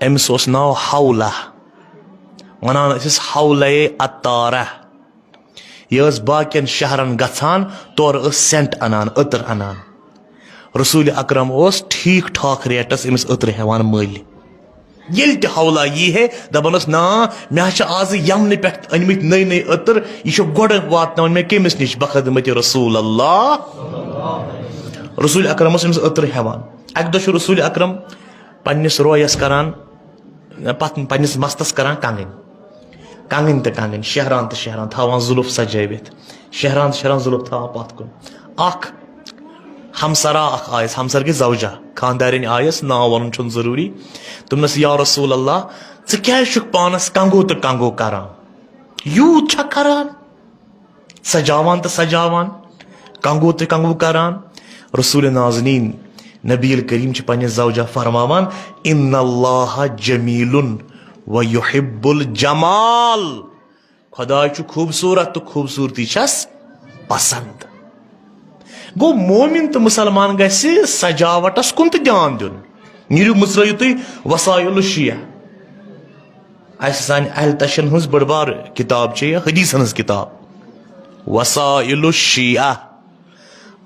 أمِس اوس ناو حولہ، ونان ٲسِس حولہ عطارہ۔ یہِ ٲس باقین شہرن گژھان، تورٕ ٲس سینٹ انان، عطر انان۔ رسول اکرم اوس ٹھیک ٹھاک ریٹس أمِس عطر ہٮ۪وان مٔلۍ۔ ییٚلہِ تہِ حولہ یی ہے، دپان ٲس، "نا، مےٚ حظ چھِ آزٕ یمنہٕ پٮ۪ٹھ أنمٕتۍ نٔے نٔے عطر، یہِ چھُ گۄڈٕ واتناوُن مےٚ کٔمِس نِش؟ بخدمت رسول اللہ۔" رسول اکرم اوس أمِس عطر ہٮ۪وان۔ اکہِ دۄہ چھُ رسول اکرم پننِس رویس کران، پتھ-، پننِس مستس کران کنگٕنۍ۔ کنگٕنۍ تہٕ کنگٕنۍ، شہران تہٕ شہران، تھاوان زُلُف سجٲوِتھ۔ شہران تہٕ شہران زُلُف تھاوان پتھ کُن۔ اکھ ہمسرا اکھ آیس، ہمسر گٔے زوجہ، خاندارِنۍ آیس، ناو ونُن چھُنہٕ ضروٗری۔ دوٚپنس، "یا رسول اللہ، ژٕ کیازِ چھُکھ پانس کنگو تہٕ کنگو کران؟ یوٗت چھا کران؟" سجاوان تہٕ سجاوان، کنگو تہٕ کنگو کران۔ رسول نازنین، نبی الکریم چھِ پننہِ زوجہ فرماوان، "ان اللہ جمیل و یحب الجمال"۔ خۄداے چھُ خوٗبصوٗرت تہٕ خوٗبصوٗرتی چھَس پسنٛد۔ گوٚو، مومن تہٕ مُسلمان گژھِ سجاوٹس کُن تہِ دیان دیُن۔ نیٖرِو مٕژرٲیِو تُہۍ وسائل الشیعہ۔ اَسہِ سانہِ اہل تشن ہٕنٛز بٔڑ بار کِتاب چھےٚ یہِ، حدیثن ہٕنٛز کِتاب وسائل الشیعہ۔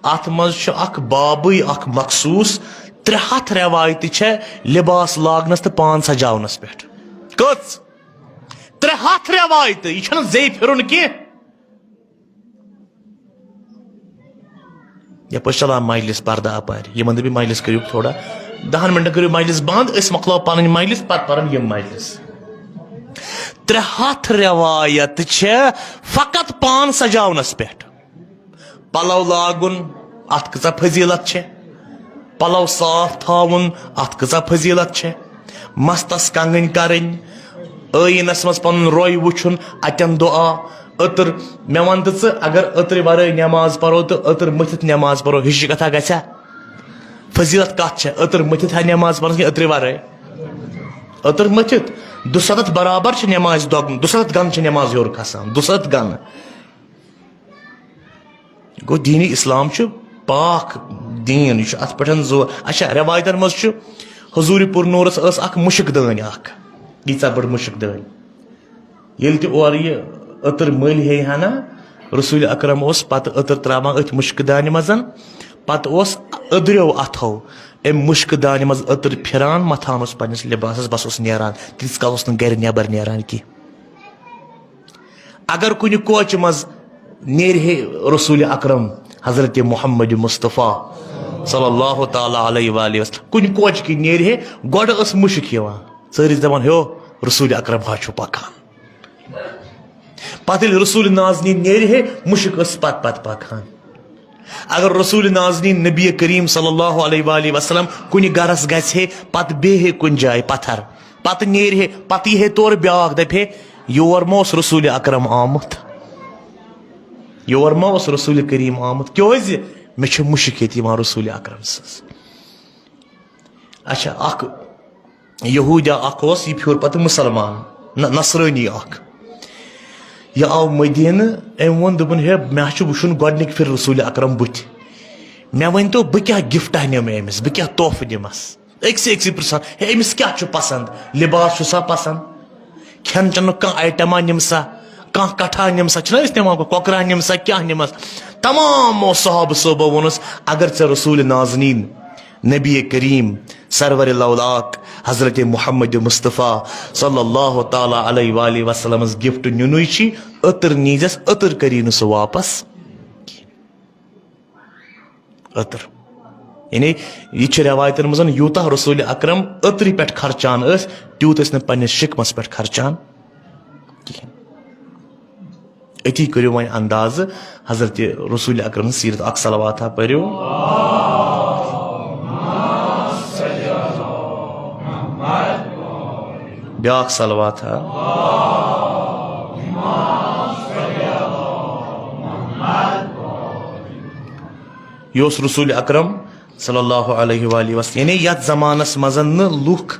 اَتھ منٛز چھُ اکھ بابٕے اکھ مخصوٗص، ترٛےٚ ہتھ رٮ۪وایتہٕ چھےٚ لباس لاگنس تہٕ پان سجاونس پٮ۪ٹھ۔ کٔژ؟ ترٛےٚ ہتھ رٮ۪وایتہٕ۔ یہِ چھُنہٕ زیٚیہِ پھِرُن کینٛہہ۔ یپٲرۍ چلان مجلس پردٕ اپارِ۔ یِمن دٔپِو مجلس کٔرِو تھوڑا، دہن منٹن کٔرِو مجلس بند، أسۍ مۄکلاو پنٕنۍ مجلس، پتہٕ پرن یِم مجلس۔ ترٛےٚ ہتھ رٮ۪وایتہٕ چھےٚ فقط پان سجاونس پٮ۪ٹھ۔ پلو لاگُن، اتھ کۭژاہ فضیلت چھےٚ؟ پلو صاف تھاوُن، اتھ کۭژاہ فضیلت چھےٚ؟ مستس کنگٕنۍ کرٕنۍ، ٲیٖنس منٛز پنُن روے وٕچھُن، اتٮ۪ن دعا، عطر۔ مےٚ ون تہٕ ژٕ، اگر عطرِ ورٲے نٮ۪ماز پرو تہٕ عطر مٔتھِتھ نٮ۪ماز پرو، ہِش کتھا گژھیٛا؟ فضیلت کتھ چھےٚ؟ عطر مٔتھِتھ ہا نٮ۪ماز پرنس کِنہٕ عطرِ ورٲے؟ عطر مٔتھِتھ۔ دُسَتتھ برابر چھِ نٮ۪مازِ دۄگنہٕ، دُسَتتھ گنہٕ چھِ نٮ۪ماز ہیوٚر کھسان، دُسَتتھ گنہٕ۔ گوٚو، دیٖنِ اسلام چھُ پاک دیٖن، یہِ چھُ اتھ پٮ۪ٹھ زور۔ اچھا، رٮ۪وایتن منٛز چھُ حضوٗرِ پُرنوٗرس ٲس اکھ مُشک دٲنۍ اکھ، ییٖژاہ بٔڑ مُشک دٲنۍ۔ ییٚلہِ تہِ اورٕ یہِ عطر مٔلۍ ہے ہنا، رسول اکرم اوس پتہٕ عطر تراوان أتھۍ مُشک دانہِ منٛز، پتہٕ اوس أدریو اتھو امہِ مُشک دانہِ منٛز عطر پھران، متھان اوس پننِس لباسس، بس اوس نیران، تیٖتِس کالس اوس نہٕ گرِ نٮ۪بر نیران کینٛہہ۔ اگر کُنہِ کوچہِ منٛز نیرِ ہے رسول اکرم حضرت محمد مصطفیٰ صلی اللہ تعالیٰ علیہ وآلہ وسلم، کُنہِ کوچہِ کِنۍ نیرِ ہے، گۄڈٕ ٲس مُشک یِوان، سٲری ٲسۍ دپان، ہیو، رسول اکرم ہا چھُ پکان۔ پتہٕ ییٚلہِ رسول نازنیٖن نیرِ ہے، مُشک ٲس پتہٕ پتہٕ پکان۔ اگر رسول نازنیٖن نبی کریم صلی اللہ علیہ وآلہ وسلم کُنہِ گرس گژھِ ہے، پتہٕ بیٚہہِ ہے کُنہِ جایہِ پتھر، پتہٕ نیرِ ہے، پتہٕ یی ہے تورٕ بیٛاکھ، دپہِ ہے، یور ما اوس رسول اکرم آمُت؟ یور ما اوس رسول کریم آمُت؟ کیازِ؟ مےٚ چھِ مُشک ییٚتہِ یِوان رسول اکرم سٕنٛز۔ اچھا، اکھ یہوٗدیا اکھ اوس، یہِ پھیوٗر پتہٕ مُسلمان، نہ، نصرٲنی اکھ۔ یہِ آو مدیٖنہٕ، أمۍ ووٚن، دوٚپُن، ہے، مےٚ چھُ وٕچھُن گۄڈٕنِکۍ پھِرِ رسول اکرم بٕتھِ۔ مےٚ ؤنۍ تو، بہٕ کیٛاہ gift نِمہٕ أمِس، بہٕ کیٛاہ تحفہٕ دِمس؟ أکسٕے أکسٕے پرژھان، ہے، أمِس کیٛاہ چھُ پسنٛد؟ لباس چھُسا پسنٛد؟ کھٮ۪ن چٮ۪نُک کانٛہہ آیٹما نِمسا؟ کانٛہہ کٹھا نِمسا؟ چھِنہ أسۍ نِوان، کۄکرا نِمسا، کیٛاہ نِمس؟ تمامو صحابہٕ صٲبو ووٚنُس، اگر ژےٚ رسول نازنیٖن، نبی کریم، سرور لولاک، حضرت محمد مصطفیٰ صلی اللہ تعالیٰ علیہ وآلہ وسلمس gift نیُنُے چھی، عطر نیٖزٮ۪س، عطر کری نہٕ سُہ واپس۔ عطر۔ یعنی، یہِ چھِ رٮ۪وایتن منٛز، یوٗتاہ رسول اکرم عطرِ پٮ۪ٹھ خرچان ٲسۍ، تیوٗت ٲسۍ نہٕ پننِس شِکمس پٮ۪ٹھ خرچان کِہیٖنۍ۔ أتی کٔرِو وۄنۍ اندازٕ حضرت رسول اکرم سٕنٛز سیٖرت۔ اکھ صلواتہ پٔرِو۔ بیٛاکھ صلواتہ۔ یہِ اوس رسول اکرم صلی اللہ علیہ وآلہ وسلم، یعنی یتھ زمانس منٛز نہٕ لُکھ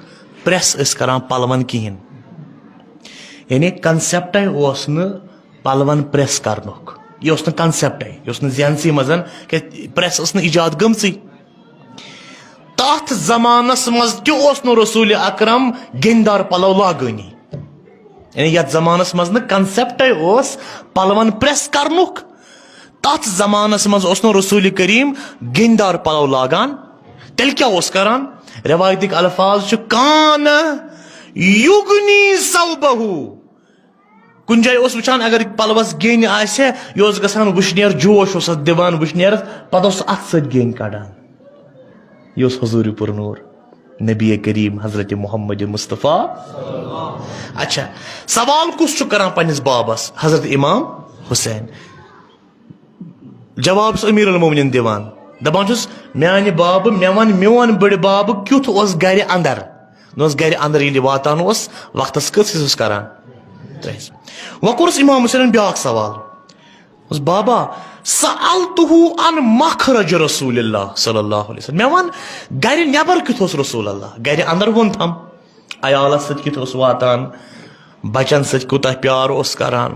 press ٲسۍ کران پلون کِہینۍ، یعنی concept اوس نہٕ پلون press کرنُک، یہِ اوس نہٕ concept، یہِ اوس نہٕ ذہنسٕے منٛز، کیازِ press ٲس نہٕ ایجاد گٔمژٕے۔ تتھ زمانس منٛز تہِ اوس نہٕ رسول اکرم گیٚنٛدار پلو لاگٲنی۔ یعنی یتھ زمانس منٛز نہٕ concept اوس پلون press کرنُک، تتھ زمانس منٛز اوس نہٕ رسول کریم گیٚنٛدار پلو لاگان۔ تیٚلہِ کیٛاہ اوس کران؟ روایتٕکۍ الفاظ چھِ، کان یغنی ثوبہ۔ کُنہِ جایہِ اوس وٕچھان، اگر پلوس گیٚنۍ آسہِ، یہِ اوس گژھان وٕشنیر، جوش اوس اتھ دِوان وٕشنیرس، پتہٕ اوس اتھ سۭتۍ گیٚنۍ کڑان۔ یہِ اوس حضور پُرنور نبی کریم حضرت محمد مصطفیٰ۔ اچھا، سوال کُس چھُ کران پننِس بابس؟ حضرت امام حسین۔ جواب چھُس امیر المومنین دِوان، دپان چھُس، میانہِ بابہٕ، مےٚ ون، میون بٔڑِ بابہٕ کیُتھ اوس گرِ اندر؟ نہ اوس گرِ اندر، ییٚلہِ واتان اوس، وقتس کٔژ حصہٕ اوس کران؟ ترٛےٚ حصہٕ۔ وۄنۍ کوٚرُس امام حسینن بیاکھ سوال۔ دوٚپُس، بابا، سألتہ عن مخرج رسول اللہ صلی اللہ علیہ وسلم۔ مےٚ وَن، گرِ نٮ۪بر کیُتھ اوس رسول اللہ؟ گرِ اندر ووٚن تھم، عیالس سۭتۍ کیُتھ اوس واتان، بچن سۭتۍ کوٗتاہ پیار اوس کران،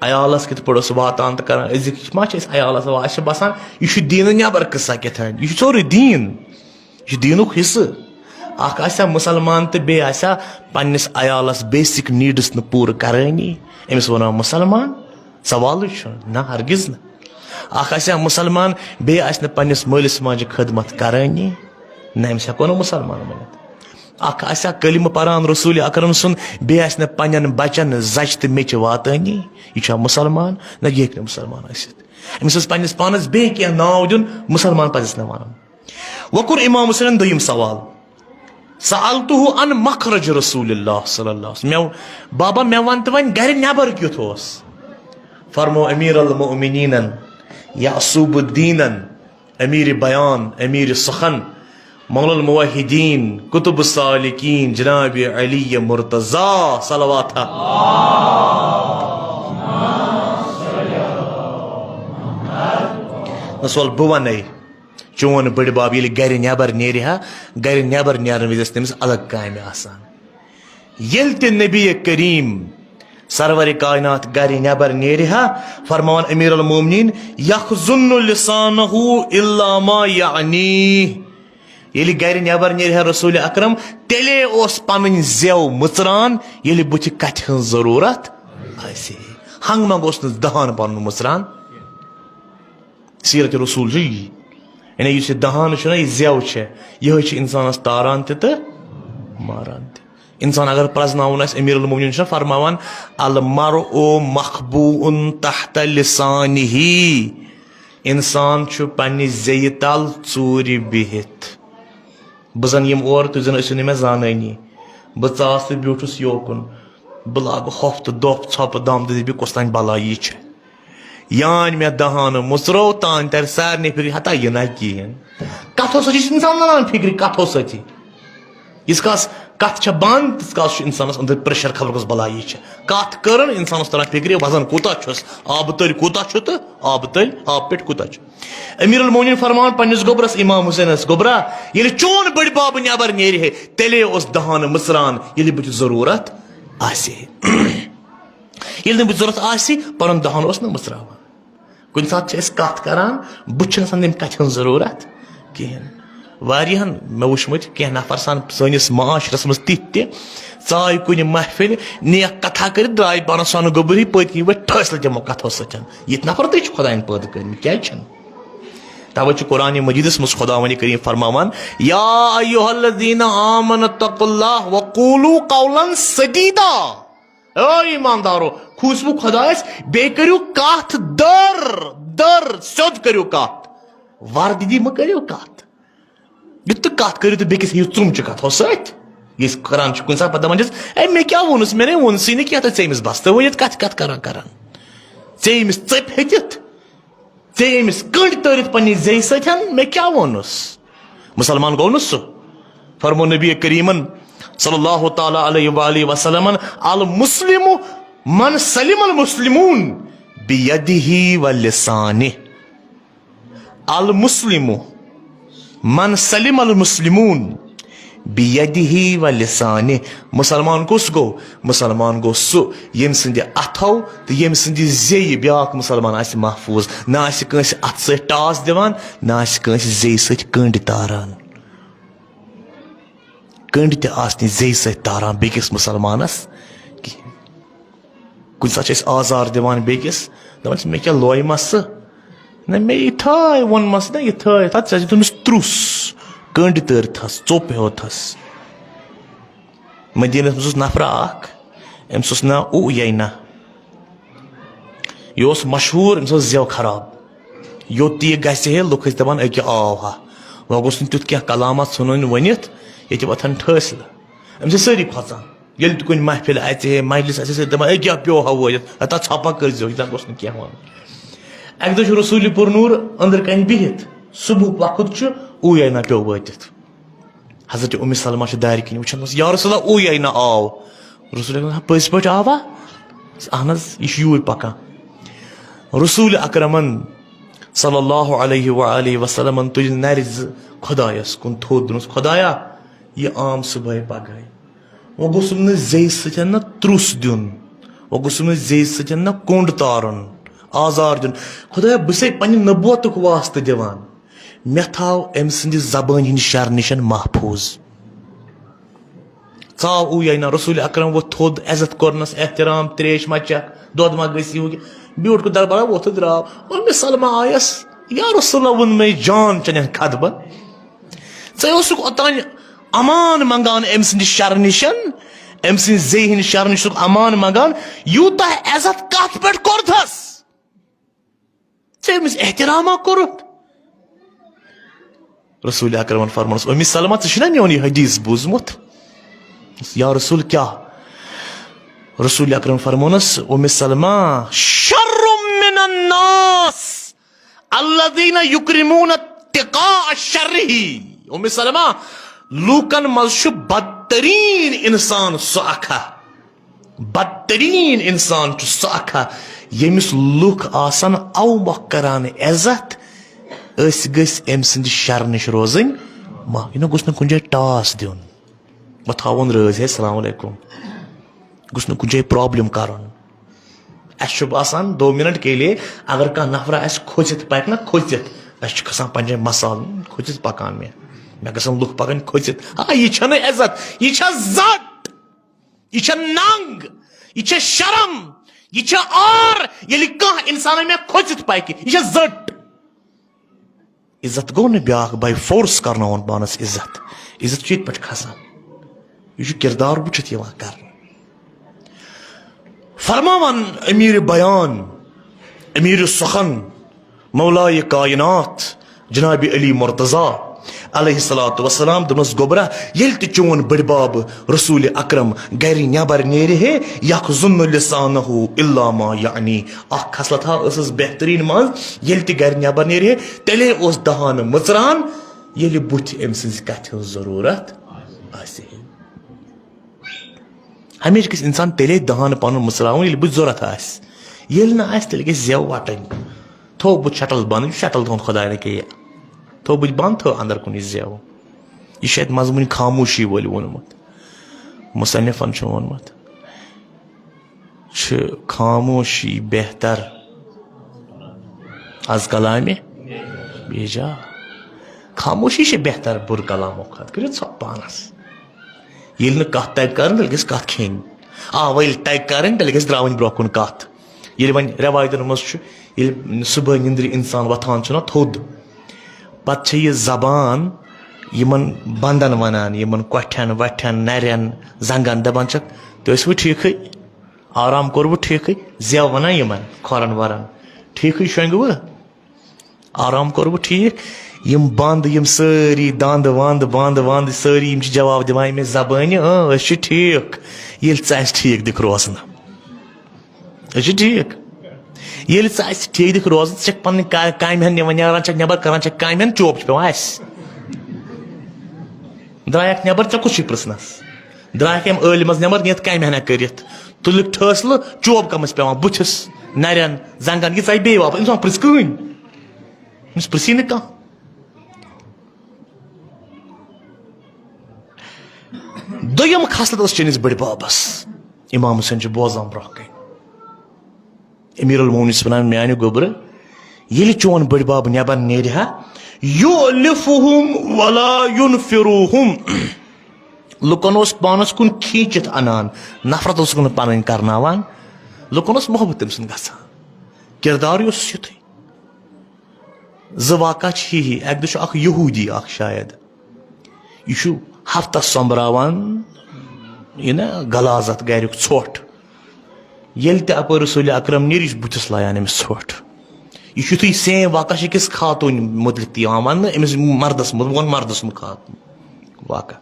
عیالس کِتھ پٲٹھۍ اوس واتان تہٕ کران۔ أزِکۍ ما چھِ أسۍ عیالس واتان؟ اَسہِ چھِ باسان، یہِ چھُ دیٖنہٕ نٮ۪بر قصہ کیٛاہ تام، یہِ چھُ سورُے دیٖن۔ یہِ چھُ دیٖنُک حصہٕ۔ اکھ آسیا مُسلمان تہٕ بیٚیہِ آسیا پننِس عیالس basic needs نہٕ پوٗرٕ کرٲنی؟ أمِس ونو مُسلمان؟ سوالٕے چھُنہٕ، نہ، ہرگز نہٕ۔ اکھ آسیا مُسلمان، بیٚیہِ آسہِ نہٕ پننِس مٲلِس ماجہِ خدمت کرٲنی؟ نہ، أمِس ہٮ۪کو نہٕ مُسلمان ؤنِتھ۔ اکھ آسہِ ہا کلمہٕ پران رسول اکرم سُنٛد، بیٚیہِ آسہِ نہٕ پننٮ۪ن بچن زچہِ تہٕ میٚچہِ واتٲنی، یہِ چھا مُسلمان؟ نہ، یہِ ہیٚکہِ نہٕ مُسلمان ٲسِتھ۔ أمِس اوس پننِس پانس بیٚیہِ کینٛہہ ناو دیُن، مُسلمان پزٮ۪س نہٕ ونُن۔ وۄنۍ کوٚر امام حسینن دوٚیِم سوال، سألتہ عن مخرج رسول اللہ صلی اللہ علیہ وسلم۔ مےٚ، بابا، مےٚ وَن تہٕ وۄنۍ گرِ نٮ۪بر کیُتھ اوس؟ فرمو امیر المؤمنینن، یعصوب الدینن، امیر بیان، امیر سخن، مولا الموحدین، قطب السالکین، جناب علی مرتضی، صلوات۔ نہ سول بہٕ وَنے، چون بٔڑِ بب ییٚلہِ گرِ نٮ۪بر نیرِ ہا، گرِ نٮ۪بر نیرن وِزِ ٲس تٔمِس الگ کامہِ آسان۔ ییٚلہِ تہِ نبی کریم سرور کائنات گرِ نٮ۪بر نیرِ ہا، فرماوان امیر المومنین، یخزن لسانہ الا ما یعنی۔ ییٚلہِ گرِ نٮ۪بر نیرِ ہا رسول اکرم، تیٚلے اوس پنٕنۍ زٮ۪و مٕژران، ییٚلہِ بُتھِ کتھِ ہٕنٛز ضروٗرت آسہِ۔ ہنگ منگ اوس نہٕ دہان پنُن مٕژران۔ سیرت رسول چھُ یی۔ یعنی یُس یہِ دہان چھُنہ، یہِ زٮ۪و چھےٚ، یِہوٚے چھِ اِنسانَس تاران تہِ تہٕ ماران تہِ۔ اِنسان اگر پرٛزناوُن آسہِ، امیر المومنین چھُنہ فرماوان، المرء مخبوء تحت لسانہ۔ اِنسان چھُ پننہِ زیٚیہِ تل ژوٗرِ بِہِتھ۔ بہٕ زن یِم اورٕ، تُہۍ زن ٲسِو نہٕ مےٚ زانٲنی۔ بہٕ ژاس تہٕ بیوٗٹھُس یوکُن۔ بہٕ لاگہٕ ہۄپھ تہٕ دۄپھ، ژھۄپہٕ دم تہٕ دٔپہِ، کۄس تام بلایی چھےٚ۔ یان مےٚ دہانہٕ مُژرو، تان ترِ سارنٕے فِکرِ، ہتا یہِ نہ کِہیٖنۍ۔ کتھو سۭتۍ چھِ انسان لڑان فِکرِ، کتھو سۭتی۔ یِژھ کاس کتھ چھےٚ بنٛد، تِژھ کاس چھُ انسانس أنٛدرۍ پریشر، خبر کۄس بلایی چھےٚ۔ کتھ کٔرٕن، انسانس تران فِکرِ، وزن کوٗتاہ چھُس، آبہٕ تٔلۍ کوٗتاہ چھُ تہٕ آبہٕ تٔلۍ، آبہٕ پٮ۪ٹھ کوٗتاہ چھُ۔ امیر المومنین فرماوان پننِس گوٚبرس، امام حسینس، گوٚبرا، ییٚلہِ چون بٔڑۍ بب نٮ۪بر نیرِ ہے، تیٚلے اوس دہانہٕ مٕژران، ییٚلہِ بُتھِ ضروٗرت آسہِ ہے۔ ییٚلہِ نہٕ بُتھِ ضروٗرت آسہِ، پنُن دہانہٕ اوس نہٕ مٕژراوان۔ کُنہِ ساتہٕ چھِ أسۍ کتھ کران، بُتھِ چھِنہٕ آسان تَمہِ کتھِ ہٕنٛز ضروٗرت کِہیٖنۍ۔ واریاہن مےٚ وٕچھمٕتۍ کینٛہہ نفر سان سٲنِس معاشرس منٛز تِتھۍ تہِ، ژایہِ کُنہِ محفلہِ، نیک کتھا کٔرِتھ درٛاے پانس سۄنہٕ گوٚبُر ہی، پٔتۍ کِنۍ ؤتھۍ ٹھٲسۍ لٔگۍ یِمو کتھو سۭتۍ۔ یِتھۍ نفر تہِ چھِ خۄداین پٲدٕ کٔرمٕتۍ، کیازِ چھِنہٕ؟ توے چھُ قرآن مجیدس منٛز خداوند کریم فرماوان، یا ایھا الذین آمنوا اتقوا اللہ وقولوا قولا سدیدا۔ اے ایماندارو، کھوٗژِو خۄدایس، بیٚیہِ کٔرِو کتھ دٔر، دٔر، سیوٚد کٔرِو کتھ۔ وردی مہ کٔرِو کتھ۔ یُتھ تُہۍ کتھ کٔرِو تہٕ بیٚکِس ہیٚیِو ژُمچہِ کتھو سۭتۍ۔ یہِ أسۍ کران چھِ کُنہِ ساتہٕ پتہٕ دپان چھِس، "اے، مےٚ کیٛاہ ووٚنُس؟ مےٚ نے ووٚنسٕے نہٕ کینٛہہ تہٕ ژےٚ أمِس بس تہٕ ؤنِتھ کتھِ کتھ کران کران۔ ژےٚ أمِس ژٔپۍ ہیٚتِتھ، ژےٚ أمِس کٔنڈۍ تٲرِتھ پننہِ زیٚیہِ سۭتۍ، مےٚ کیٛاہ ووٚنُس؟" مُسلمان گوٚو نہٕ سُہ۔ فرمو نبی کریمن صلی اللہ تعالیٰ علیہ وآلہ وسلمن، "المسلم من سلم المسلمون بیدہ و لسانہ۔" المسلم من سلم المسلمون بیدہ و لسانہ۔ مُسلمان کُس گوٚو؟ مُسلمان گوٚو سُہ، ییٚمہِ سٕنٛدِ اَتھو تہٕ ییٚمہِ سٕنٛدِ زیٚیہِ بیٛاکھ مُسلمان آسہِ محفوٗظ۔ نہ آسہِ کٲنٛسہِ اَتھٕ سۭتۍ ٹاس دِوان، نہ آسہِ کٲنٛسہِ زیٚیہِ سۭتۍ کٔنٛڈۍ تاران۔ کٔنٛڈۍ تہِ آسہِ نہٕ زیٚیہِ سۭتۍ تاران بیٚکِس مُسلمانَس کِہیٖنۍ۔ کُنہِ ساتہٕ چھِ أسۍ آزار دِوان بیٚکِس، دَپان چھِ، "مےٚ کیٛاہ لویہِ مسہٕ؟ نہ، مےٚ یِتھٲے ووٚنمَس نہ، یِتھٲے۔ تَتھ ژےٚ دیُتمَس ترُس، کٔنٛڈۍ تٔرتھَس، ژوٚپ ہیوٚتھَس۔" مدیٖنَس منٛز اوس نفرا اَکھ، أمِس اوس ناو اُیینہ۔ یہِ اوس مشہوٗر، أمِس اوس زٮ۪و خراب۔ یوٚت تہِ یہِ گژھِ ہے، لُکھ ٲسۍ دَپان، "أکیٛاہ آو ہا۔" وۄنۍ گوٚژھ نہٕ تیُتھ کینٛہہ کلامہ ژھٕنُن ؤنِتھ، ییٚتہِ وۄتھَن ٹھٲسۍ۔ أمِس ٲسۍ سٲری کھۄژان۔ ییٚلہِ تہِ کُنہِ محفِل آژِ ہے، مجلس آژِ ہے، دَپان، "أکیٛاہ پیوٚو ہا وٲتِتھ، ہتا ژھۄپہ کٔرۍزیو، یہِ نہ گوٚژھ نہٕ کینٛہہ وَنُن۔" اَکہِ دۄہ چھُ رسول پُرنوٗر أنٛدرٕ کَنہِ بِہِتھ، صُبحُک وقت چھُ، اوٗیے نہ پیوٚو وٲتِتھ۔ حضرت اُمِ سلمہ چھِ دارِ کِنۍ وٕچھان، دوٚپمَس، "یا رسول اللہ، اوٗیے نہ آو۔" رسول اللہ، "پٔزۍ پٲٹھۍ آوا؟" "اہن حظ، یہِ چھُ یوٗرۍ پَکان۔" رسول اکرمن صلی اللہ علیہ و آلہ وسلمن تُلۍ نَرِ زٕ خۄدایَس کُن تھوٚد، دوٚپنَس، "خۄدایا، یہِ عام صُبحٲے پگہٲے۔" وۄنۍ گوٚژھُم نہٕ زیٚیہِ سۭتۍ نہ ترُس دیُن، وۄنۍ گوٚژھُم نہٕ زیٚیہِ سۭتۍ نہ کوٚنٛڈ تارُن، آزار دیُن۔ خۄدایا، بہٕ چھسے پننہِ نبوتُک واسطہٕ دِوان، مےٚ تھاو أمۍ سٕنٛدِ زبٲنۍ ہٕنٛدِ شرٕ نِش محفوٗظ۔ ژاو اوٗیینہ، رسول اکرم ووٚتھ تھوٚد، عزت کوٚرنس، احترام، تریش ما چکھ، دۄد ما گژھی ہُہ کہِ-، بیوٗٹھ گوٚو دربارا، ووٚتھ تہٕ درٛاو۔ اُمِ سلمہ آیس، "یا رسول اللہ، ووٚن مےٚ جان چنٮ۪ن خطبن۔" ژےٚ اوسُکھ اوٚتانۍ امان منگان أمۍ سٕنٛدِ شرٕ نِشن، أمۍ سٕنٛزِ زیٚیہِ ہٕنٛدِ شرٕ نِش اوسُکھ امان منگان، یوٗتاہ عزت کتھ پٮ۪ٹھ کوٚرتھس؟ ژےٚ أمِس احترامہ کوٚرُتھ؟ رسول اکرمن فرمونس، اُمِ سلمہ، ژےٚ چھُنا میون یہِ حدیث بوٗزمُت؟ یا رسول، کیٛاہ؟ رسول اکرم فرمونس، اُمِ سلمہ، شر من الناس الذين يكرمون اتقاء شره۔ اُمِ سلمہ، لوٗکن منٛز چھُ بدترین انسان سُہ اکھا، بدترین انسان چھُ سُہ اکھا، ییٚمِس لُکھ آسن اوٕ مۄکھ کران عزت، أسۍ گٔژھۍ أمۍ سٕنٛدِ شرٕ نِش روزٕنۍ ما-، یہِ نہ گوٚژھ نہٕ کُنہِ جایہِ ٹاس دیُن۔ بہٕ تھاوون رٲضۍ، ہے، السلام علیکم۔ گوٚژھ نہٕ کُنہِ جایہِ پرابلم کرُن۔ اَسہِ چھُ باسان، دو منٹ کے لیے اگر کانٛہہ نفرا اَسہِ کھوژِتھ پکہِ نہ، کھوژِتھ، اَسہِ چھُ کھسان پنجہِ مسالہٕ، کھوژِتھ پکان مےٚ۔ مےٚ گژھن لُکھ پکٕنۍ کھوژِتھ۔ آ، یہِ چھَنہٕ عزت، یہِ چھا زٹ، یہِ چھا ننگ، یہِ چھا شرم، یہِ چھا عار، ییٚلہِ کانٛہہ انسان مےٚ کھوژِتھ پکہِ، یہِ چھا زٹ۔ عزت گوٚو نہٕ بیٛاکھ by force کرناوُن پانس عزت۔ عزت چھُ ییٚتہِ پٮ۪ٹھ کھسان۔ یہِ چھُ کردار وٕچھِتھ یِوان کرنہٕ۔ فرماوان امیر بیان، امیر سخن، مولائے کائنات، جناب علی مرتضی علیہ الصلوۃ والسلام، دوٚپنس، گوٚبرا، ییٚلہِ تہِ چون بٔڈۍ بب رسول اکرم گرِ نٮ۪بر نیرِ ہے، یخزن لسانہ الا ما یعنی، اکھ خصلت ہا ٲسٕس بہتریٖن منٛز، ییٚلہِ تہِ گرِ نٮ۪بر نیرِ ہے، تیٚلے اوس دہان مٕژران، ییٚلہِ بُتھِ أمۍ سٕنٛزِ کتھِ ہٕنٛز ضروٗرت آسہِ ہے۔ ہمیشہِ گژھِ انسان تیٚلے دہان پنُن مٕژراوُن، ییٚلہِ بُتھِ ضروٗرت آسہِ۔ ییٚلہِ نہٕ آسہِ، تیٚلہِ گژھِ زٮ۪و وَٹٕنۍ۔ تھوٚو بُتھ شٹل بنٛد، یہِ چھُ شٹل تھوٚومُت خداینہِ کہِ یہِ۔ تھوٚو بُتھ بنٛد، تھوٚو اندر کُن یہِ زٮ۪و۔ یہِ چھُ اَتہِ منٛزٕ وٕنہِ خاموشی وٲلۍ ووٚنمُت۔ مصنفن چھُ ووٚنمُت، چھِ خاموشی بہتر از کلامِ بیجا۔ خاموشی چھِ بہتر بُرٕ کلامو کھۄتہٕ۔ کٔرِو ژھۄپ پانس۔ ییٚلہِ نہٕ کتھ تگہِ کرٕنۍ، تیٚلہِ گژھِ کتھ کھیٚنۍ۔ آ، وۄنۍ ییٚلہِ تگہِ کرٕنۍ، تیٚلہِ گژھِ ترٛاوٕنۍ برٛونٛہہ کُن کتھ۔ ییٚلہِ وۄنۍ رٮ۪وایتن منٛز چھُ، ییٚلہِ صُبحٲے نِندرِ انسان وۄتھان چھُنہ تھوٚد، پتہٕ چھےٚ یہِ زبان یِمن بندن ونان، یِمن کۄٹھٮ۪ن وۄٹھٮ۪ن، نرٮ۪ن، زنگن، دپان چھکھ، "تُہۍ ٲسوٕ ٹھیٖکھٕے؟ آرام کوٚروٕ ٹھیٖکھٕے؟" زٮ۪و ونان یِمن کھۄرن وۄرن، "ٹھیٖکھٕے شۄنٛگوٕ؟ آرام کوٚروٕ ٹھیٖک؟" یِم بند، یِم سٲری دند وند، بند وند سٲری، یِم چھِ جواب دِوان ییٚمہِ زبٲنہِ، "اۭں، أسۍ چھِ ٹھیٖک، ییٚلہِ ژٕ اَسہِ ٹھیٖک دِکھ روزنہٕ۔" أسۍ چھِ ٹھیٖک۔ ییٚلہِ ژٕ اَسہِ ٹھیٖک دِکھ روزنہٕ، ژٕ چھَکھ پَنٕنۍ کا-، کامہِ ہَن نِوان نیران، چھَکھ نٮ۪بر کران، چھَکھ کامہِ ہَن، چوب چھُ پٮ۪وان اَسہِ۔ درٛایَکھ نٮ۪بر، ژےٚ کُس چھُے پرٛژھنَس؟ درٛایَکھ اَمہِ ٲلہِ منٛز نٮ۪بر، نِتھ کامہِ ہَنا کٔرِتھ۔ تُلِکھ ٹھٲسلہٕ، چوب کَمَس پٮ۪وان؟ بُتھِس، نَرٮ۪ن، زنٛگَن، یہِ ژَے بیٚیہِ واپَس۔ أمِس ما پرٛژھ کٕہٕنۍ؟ أمِس پرٛژھی نہٕ کانٛہہ۔ دوٚیِم خصلت ٲس چٲنِس بٔڈِ بَبَس۔ امام حسین چھُ بوزان برونٛہہ کَنہِ۔ امیر المومنین چھُس وَنان، میانہِ گوٚبرٕ، ییٚلہِ چون بٔڈۍ بَب نٮ۪بر نیرِ ہا، یؤلفہم ولا ینفروہم۔ لُکن اوس پانس کُن کھینچِتھ اَنان، نفرت اوسُکھ نہٕ پَنٕنۍ کرناوان، لُکن اوس محبت تٔمۍ سُنٛد گژھان۔ کردارٕے اوسُس یُتھُے۔ زٕ واقعہ چھِ ہی ہی۔ اَکہِ دۄہ چھُ اکھ یہوٗدی اکھ شاید، یہِ چھُ ہفتس سۄمبراوان یہِ نا غلاظت گریُک ژھۄٹھ۔ ییٚلہِ تہِ اپٲرۍ رسول اکرم نیرِ، یہِ چھُ بُتھِس لایان أمِس ژھۄٹھ۔ یہِ چھُ یُتھُے same واقعہ چھِ أکِس خاتوٗنۍ مُتعلق تہِ یِوان وننہٕ، أمِس مردس مُتعلق، بہٕ وَنہٕ مردس مُتعلق خاتوٗن واقعہ۔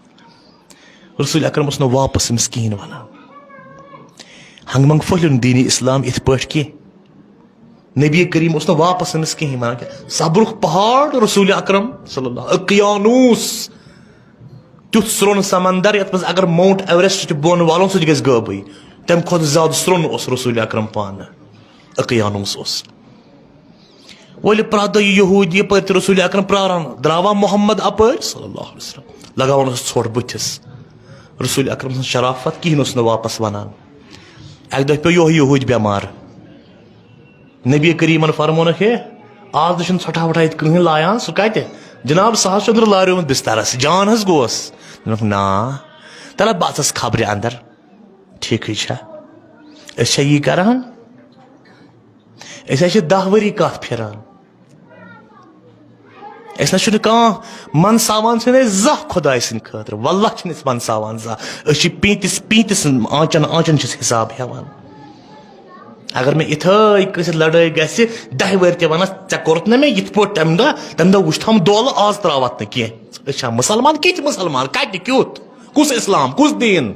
رسول اکرم اوس نہٕ واپس أمِس کِہیٖنۍ ونان۔ ہنٛگہٕ منٛگہٕ پھٔہلیو نہٕ دیٖنِ اسلام یِتھ پٲٹھۍ کینٛہہ۔ نبی کریم اوس نہٕ واپس أمِس کِہیٖنۍ ونان کینٛہہ۔ صبرُک پہاڑ رسول اکرم صلی اللہ، اقیانوس، تیُتھ سرٛوٚن سمندر یتھ منٛز اگر ماؤنٹ ایوریسٹ تہِ بۄن والُن، سُہ تہِ گژھِ غٲبٕے۔ تمہِ کھۄتہٕ زیادٕ سرٛوٚن اوس رسول اکرم پانہٕ۔ اقیانوس اوس۔ وۄلہِ پرٛٮ۪تھ دۄہ یہِ یہوٗدی یپٲرۍ تہِ رسول اکرم پراران، درٛاوا محمد اپٲرۍ صلی اللہ علیہ وسلم، لگاوان اوس ژھۄٹھ بٕتھِس۔ رسول اکرم سٕنٛز شرافت، کِہیٖنۍ اوس نہٕ واپس ونان۔ اکہِ دۄہ پیوٚو یِہوٚے یہوٗدۍ بٮ۪مار۔ نبی کریمن فرمونکھ، ہے، آز نہٕ چھُنہٕ ژھۄٹھا وۄٹھا ییٚتہِ کٕہٕنۍ لایان، سُہ کتہِ؟ جناب، سُہ حظ چھُ أنٛدرٕ لاریومُت بسترس، جان حظ گوس۔ دوٚپُکھ، نا، تلہ بہٕ اژس خبرِ اندر۔ ٹھیکٕے چھا؟ أسۍ چھا یی کران؟ أسۍ حظ چھِ دَہ ؤری کَتھ پھِران۔ أسۍ نہ چھُنہٕ کانٛہہ منساوان چھِنہٕ أسۍ زانٛہہ خۄداے سٕنٛدِ خٲطرٕ۔ واللہ چھِنہٕ أسۍ منساوان زانٛہہ۔ أسۍ چھِ پیٖنتِس، پیٖنتِس آنٛچن، آنٛچن چھِ أسۍ حساب ہٮ۪وان۔ اگر مےٚ اِتھٲے کٲنٛسہِ سۭتۍ لڑٲے گژھِ، دَہہِ ؤرۍ تہِ وَنَس، "ژےٚ کوٚرُتھ نہ مےٚ یِتھ پٲٹھۍ تَمہِ دۄہ، تَمہِ دۄہ وُچھتھ ہم دولہٕ، آز ترٛاوَتھ نہٕ کینٛہہ۔" أسۍ چھا مُسلمان؟ کِتھۍ مُسلمان؟ کَتہِ؟ کیُتھ؟ کُس اِسلام؟ کُس دیٖن؟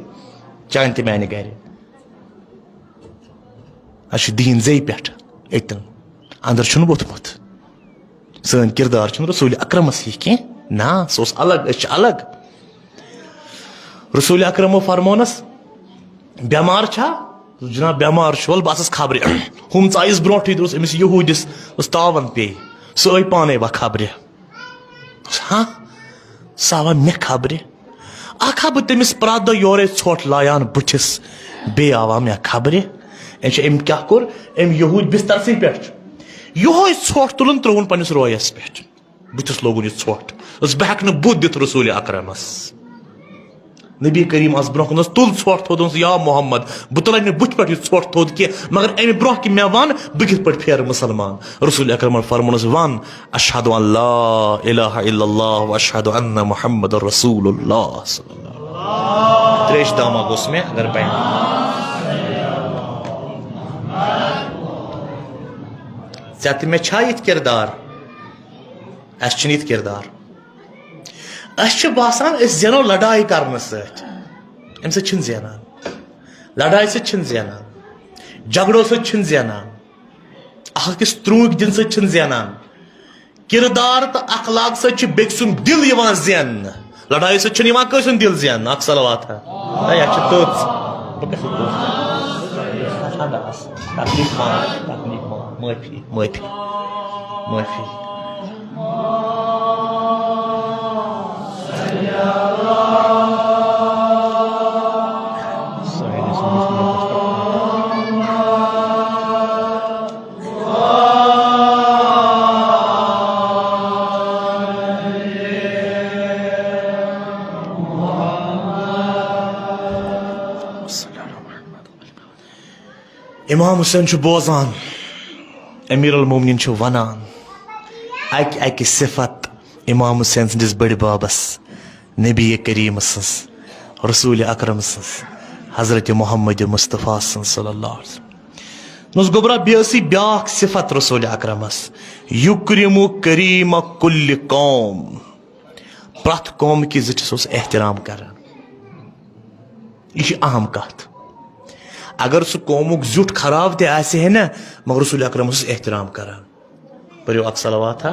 چانہِ تہِ میانہِ گرِ۔ اَسہِ چھُ دیٖن زیٚیہِ پٮ۪ٹھ أتٮ۪ن۔ اَندر چھُنہٕ ووٚتھمُت۔ سٲنۍ کِردار چھُنہٕ رسول اکرمس ہِوۍ کینٛہہ۔ نہ، سُہ اوس الگ، أسۍ چھِ الگ۔ رسول اکرمو فرمونس، "بٮ۪مار چھا؟" "جناب، بٮ۪مار چھُ، ول بہٕ آسس خبرِ۔" ہُم ژایس برونٹھٕے، دوٚپُس أمِس یہوٗدِس اوس تاون پیٚیہِ، سُہ ٲے پانے وۄنۍ خبرِ۔ ہاں، سُہ آوا مےٚ خبرِ؟ اکھ ہا بہٕ تٔمِس پرٛٮ۪تھ دۄہ یورے ژھۄٹھ لایان بٕتھِس، بیٚیہِ آوا مےٚ خبرِ؟ أمۍ چھِ، أمۍ کیٛاہ کوٚر؟ أمۍ یہوٗدۍ بسترسٕے پٮ۪ٹھ یِہوٚے ژھۄٹھ تُلُن، ترٛووُن پنٛنِس رویَس پٮ۪ٹھ، بٕتھِس لوگُن یہِ ژھۄٹھ۔ دوٚپُس، "بہٕ ہٮ۪کہٕ نہٕ بُتھ دِتھ رسول اکرمس۔" نبی کریم آس برونٛہہ کُن، دوٚپُس، "تُل ژھۄٹھ تھوٚد۔" دوٚپُس، "یا محمد، بہٕ تُلے نہٕ بُتھِ پٮ۪ٹھ یہِ ژھۄٹھ تھوٚد کینٛہہ، مگر اَمہِ برونٛہہ کہِ مےٚ وَن، بہٕ کِتھ پٲٹھۍ پھیرٕ مُسلمان؟" رسول اکرمن فرمونس، "وَن، اشہد ان لا الہ الا اللہ و اشہد ان محمد رسول اللہ صلی اللہ علیہ وسلم۔" تریش دامہ گوٚژھ مےٚ اگر بنہِ۔ ژےٚ تہٕ مےٚ چھا یِتھ کردار؟ اَسہِ چھُنہٕ یِتھ کردار۔ اَسہِ چھُ باسان أسۍ زینو لڑایہِ کرنہٕ سۭتۍ۔ اَمہِ سۭتۍ چھِنہٕ زینان۔ لڑایہِ سۭتۍ چھِنہٕ زینان۔ جھگڑو سۭتۍ چھِنہٕ زینان۔ اکھ أکِس ترٛوٗکۍ دِنہٕ سۭتۍ چھِنہٕ زینان۔ کردار تہٕ اخلاق سۭتۍ چھُ بیٚکہِ سُنٛد دِل یِوان زیننہٕ۔ لڑایہِ سۭتۍ چھُنہٕ یِوان کٲنٛسہِ ہُنٛد دِل زیننہٕ۔ اکھ صلوات ہا۔ ہے، یتھ چھِ تٔژ۔ بہٕ کتھ چھُس تٔژ؟ ٹھنڈٕ آس۔ تکلیف ما، تکلیف ما۔ معٲفی، معٲفی، معٲفی۔ امام حسین چھُ بوزان، امیر المومنین چھُ ونان، اکہِ اکہِ صفت امام حسین سٕنٛدِس بٔڑِ بابس، نبی کریم سٕنٛز، رسول اکرم سٕنٛز، حضرت محمد مصطفیٰ سٕنٛز صلی اللہ علیہ وسلم۔ نُس گوٚبرا، بیٚیہِ ٲسٕے بیٛاکھ صفت رسول اکرمس، یکرم کریم کل قوم، پرٛٮ۪تھ قوم کہِ زِٹھِس اوس احترام کران۔ یہِ چھِ اہم کتھ۔ اگر سُہ قومُک زیُٹھ خراب تہِ آسہِ ہے نا، مگر رسول اکرم اوس احترام کران۔ پٔرِو اکھ صلوات ہا۔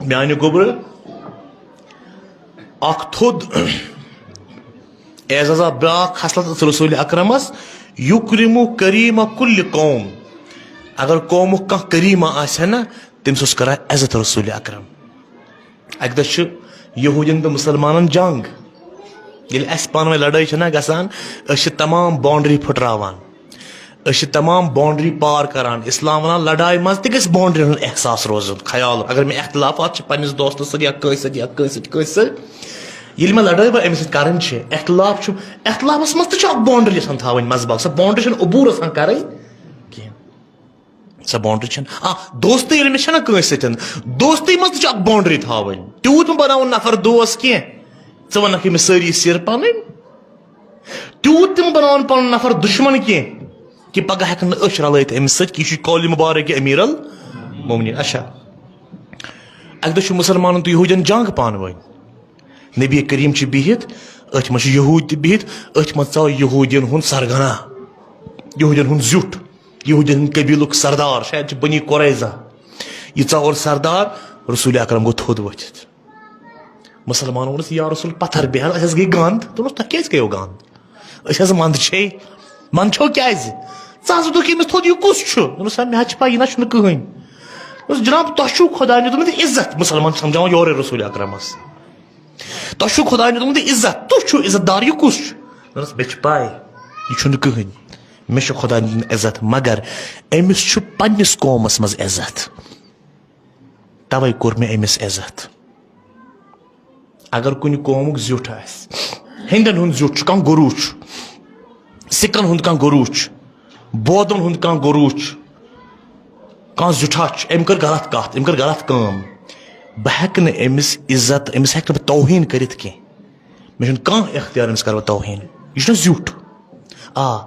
میانہِ گوٚبرٕ، اکھ تھوٚد اعزازا بیٛاکھ خصلت ٲس رسول اکرمس، یکرم کریم کل قوم۔ اگر قومُک کانٛہہ کریمہ آسہِ ہا نا، تٔمِس اوس کران عزت رسول اکرم۔ اکہِ دۄہ چھُ یہوٗدین تہٕ مُسلمانن جنگ۔ ییٚلہِ اَسہِ پانہٕ ؤنۍ لڑٲے چھےٚ نا گژھان، أسۍ چھِ تمام باونڈری پھٕٹراوان۔ أسۍ چھِ تمام باونڈری پار کران۔ اسلام ونان لڑایہِ منٛز تہِ گژھِ باونڈری ہُنٛد احساس روزُن، خیال۔ اگر مےٚ اختلافات چھِ پننِس دوستس سۭتۍ یا کٲنٛسہِ سۭتۍ یا کٲنٛسہِ سۭتۍ، کٲنٛسہِ سۭتۍ، ییٚلہِ مےٚ لڑٲے وۄنۍ أمِس سۭتۍ کرٕنۍ چھِ، اختلاف چھُ، اختلافس منٛز تہِ چھُ اکھ باونڈری آسان تھاوٕنۍ منٛزٕ باگ۔ سۄ باونڈری چھَنہٕ عبوٗر آسان کرٕنۍ کینٛہہ۔ سۄ باونڈری چھَنہٕ، آ، دوستی ییٚلہِ مےٚ چھَنہ کٲنٛسہِ سۭتۍ، دوستی منٛز تہِ چھِ اکھ باونڈری تھاوٕنۍ۔ تیوٗت مہٕ بناوُن نفر دوس کینٛہہ، ژٕ وَنکھ أمِس سٲری سِر پنٕنۍ۔ تیوٗت تہِ مہٕ بناوُن پنُن نفر دُشمن کینٛہہ، کہِ پگاہ ہٮ۪کن نہٕ أچھ رلٲیِتھ أمِس سۭتۍ، کہِ یہِ چھُ قول مبارک امیر المومنین۔ اچھا، اکہِ دۄہ چھُ مُسلمانن تہٕ یہوٗدین جنگ پانہٕ ؤنۍ۔ نبی کریم چھِ بِہِتھ، أتھۍ منٛز چھِ یہوٗدۍ تہِ بِہِتھ، أتھۍ منٛز ژاو یہوٗدین ہُنٛد سرگنا، یہوٗدین ہُنٛد زیُٹھ، یہوٗدین ہُنٛد قبیٖلُک سردار، شاید چھِ بنی قریظہ۔ یہِ ژاو اورٕ سردار، رسول اکرم گوٚو تھوٚد ؤتھِتھ۔ مُسلمانو ووٚنُس، "یا رسول، پتھر بیٚہہ حظ، اَسہِ حظ گٔے گنٛد۔" دوٚپنَس، "تۄہہِ کیٛازِ گٔیو گنٛد؟ أسۍ حظ منٛدٕ چھے، منٛدٕ چھو کیٛازِ؟ ژٕ حظ ووٚتھُکھ ییٚمِس تھوٚد، یہِ کُس چھُ؟" دوٚپنَس، "سا مےٚ حظ چھِ پَے، یہِ نہ چھُنہٕ کٕہٕنۍ۔" دوٚپنَس، "جناب، تۄہہِ چھُو خۄداے نیُتمُت عزت؟" مُسلمان چھِ سمجھاوان یورے رسول اکرمس، "تۄہہِ چھُو خۄداے نیُتمُت عزت، تُہۍ چھُو عزت دار، یہِ کُس چھُ؟" دوٚپنَس، "مےٚ چھِ پَے، یہِ چھُنہٕ کٕہٕنۍ، مےٚ چھُ خۄداے نیُتمُت عزت، مگر أمِس چھُ پنٛنِس قومَس منٛز عزت۔" توے کوٚر مےٚ أمِس عزت۔ اگر کُنہِ قومُک زیُٹھ آسہِ، ہیٚنٛدٮ۪ن ہُنٛد زیُٹھ چھُ، کانٛہہ گُروٗ چھُ، سِکن ہُنٛد کانٛہہ گُروٗ چھُ، بودن ہُنٛد کانٛہہ گروٗ چھُ، کانٛہہ زیُٹھا چھُ، أمۍ کٔر غلط کتھ، أمۍ کٔر غلط کٲم، بہٕ ہٮ۪کہٕ نہٕ أمِس عزت، أمِس ہٮ۪کہٕ نہٕ بہٕ توہین کٔرِتھ کینٛہہ۔ مےٚ چھُنہٕ کانٛہہ اختیار أمِس کرٕ بہٕ توہین۔ یہِ چھُنہ زیُٹھ۔ آ،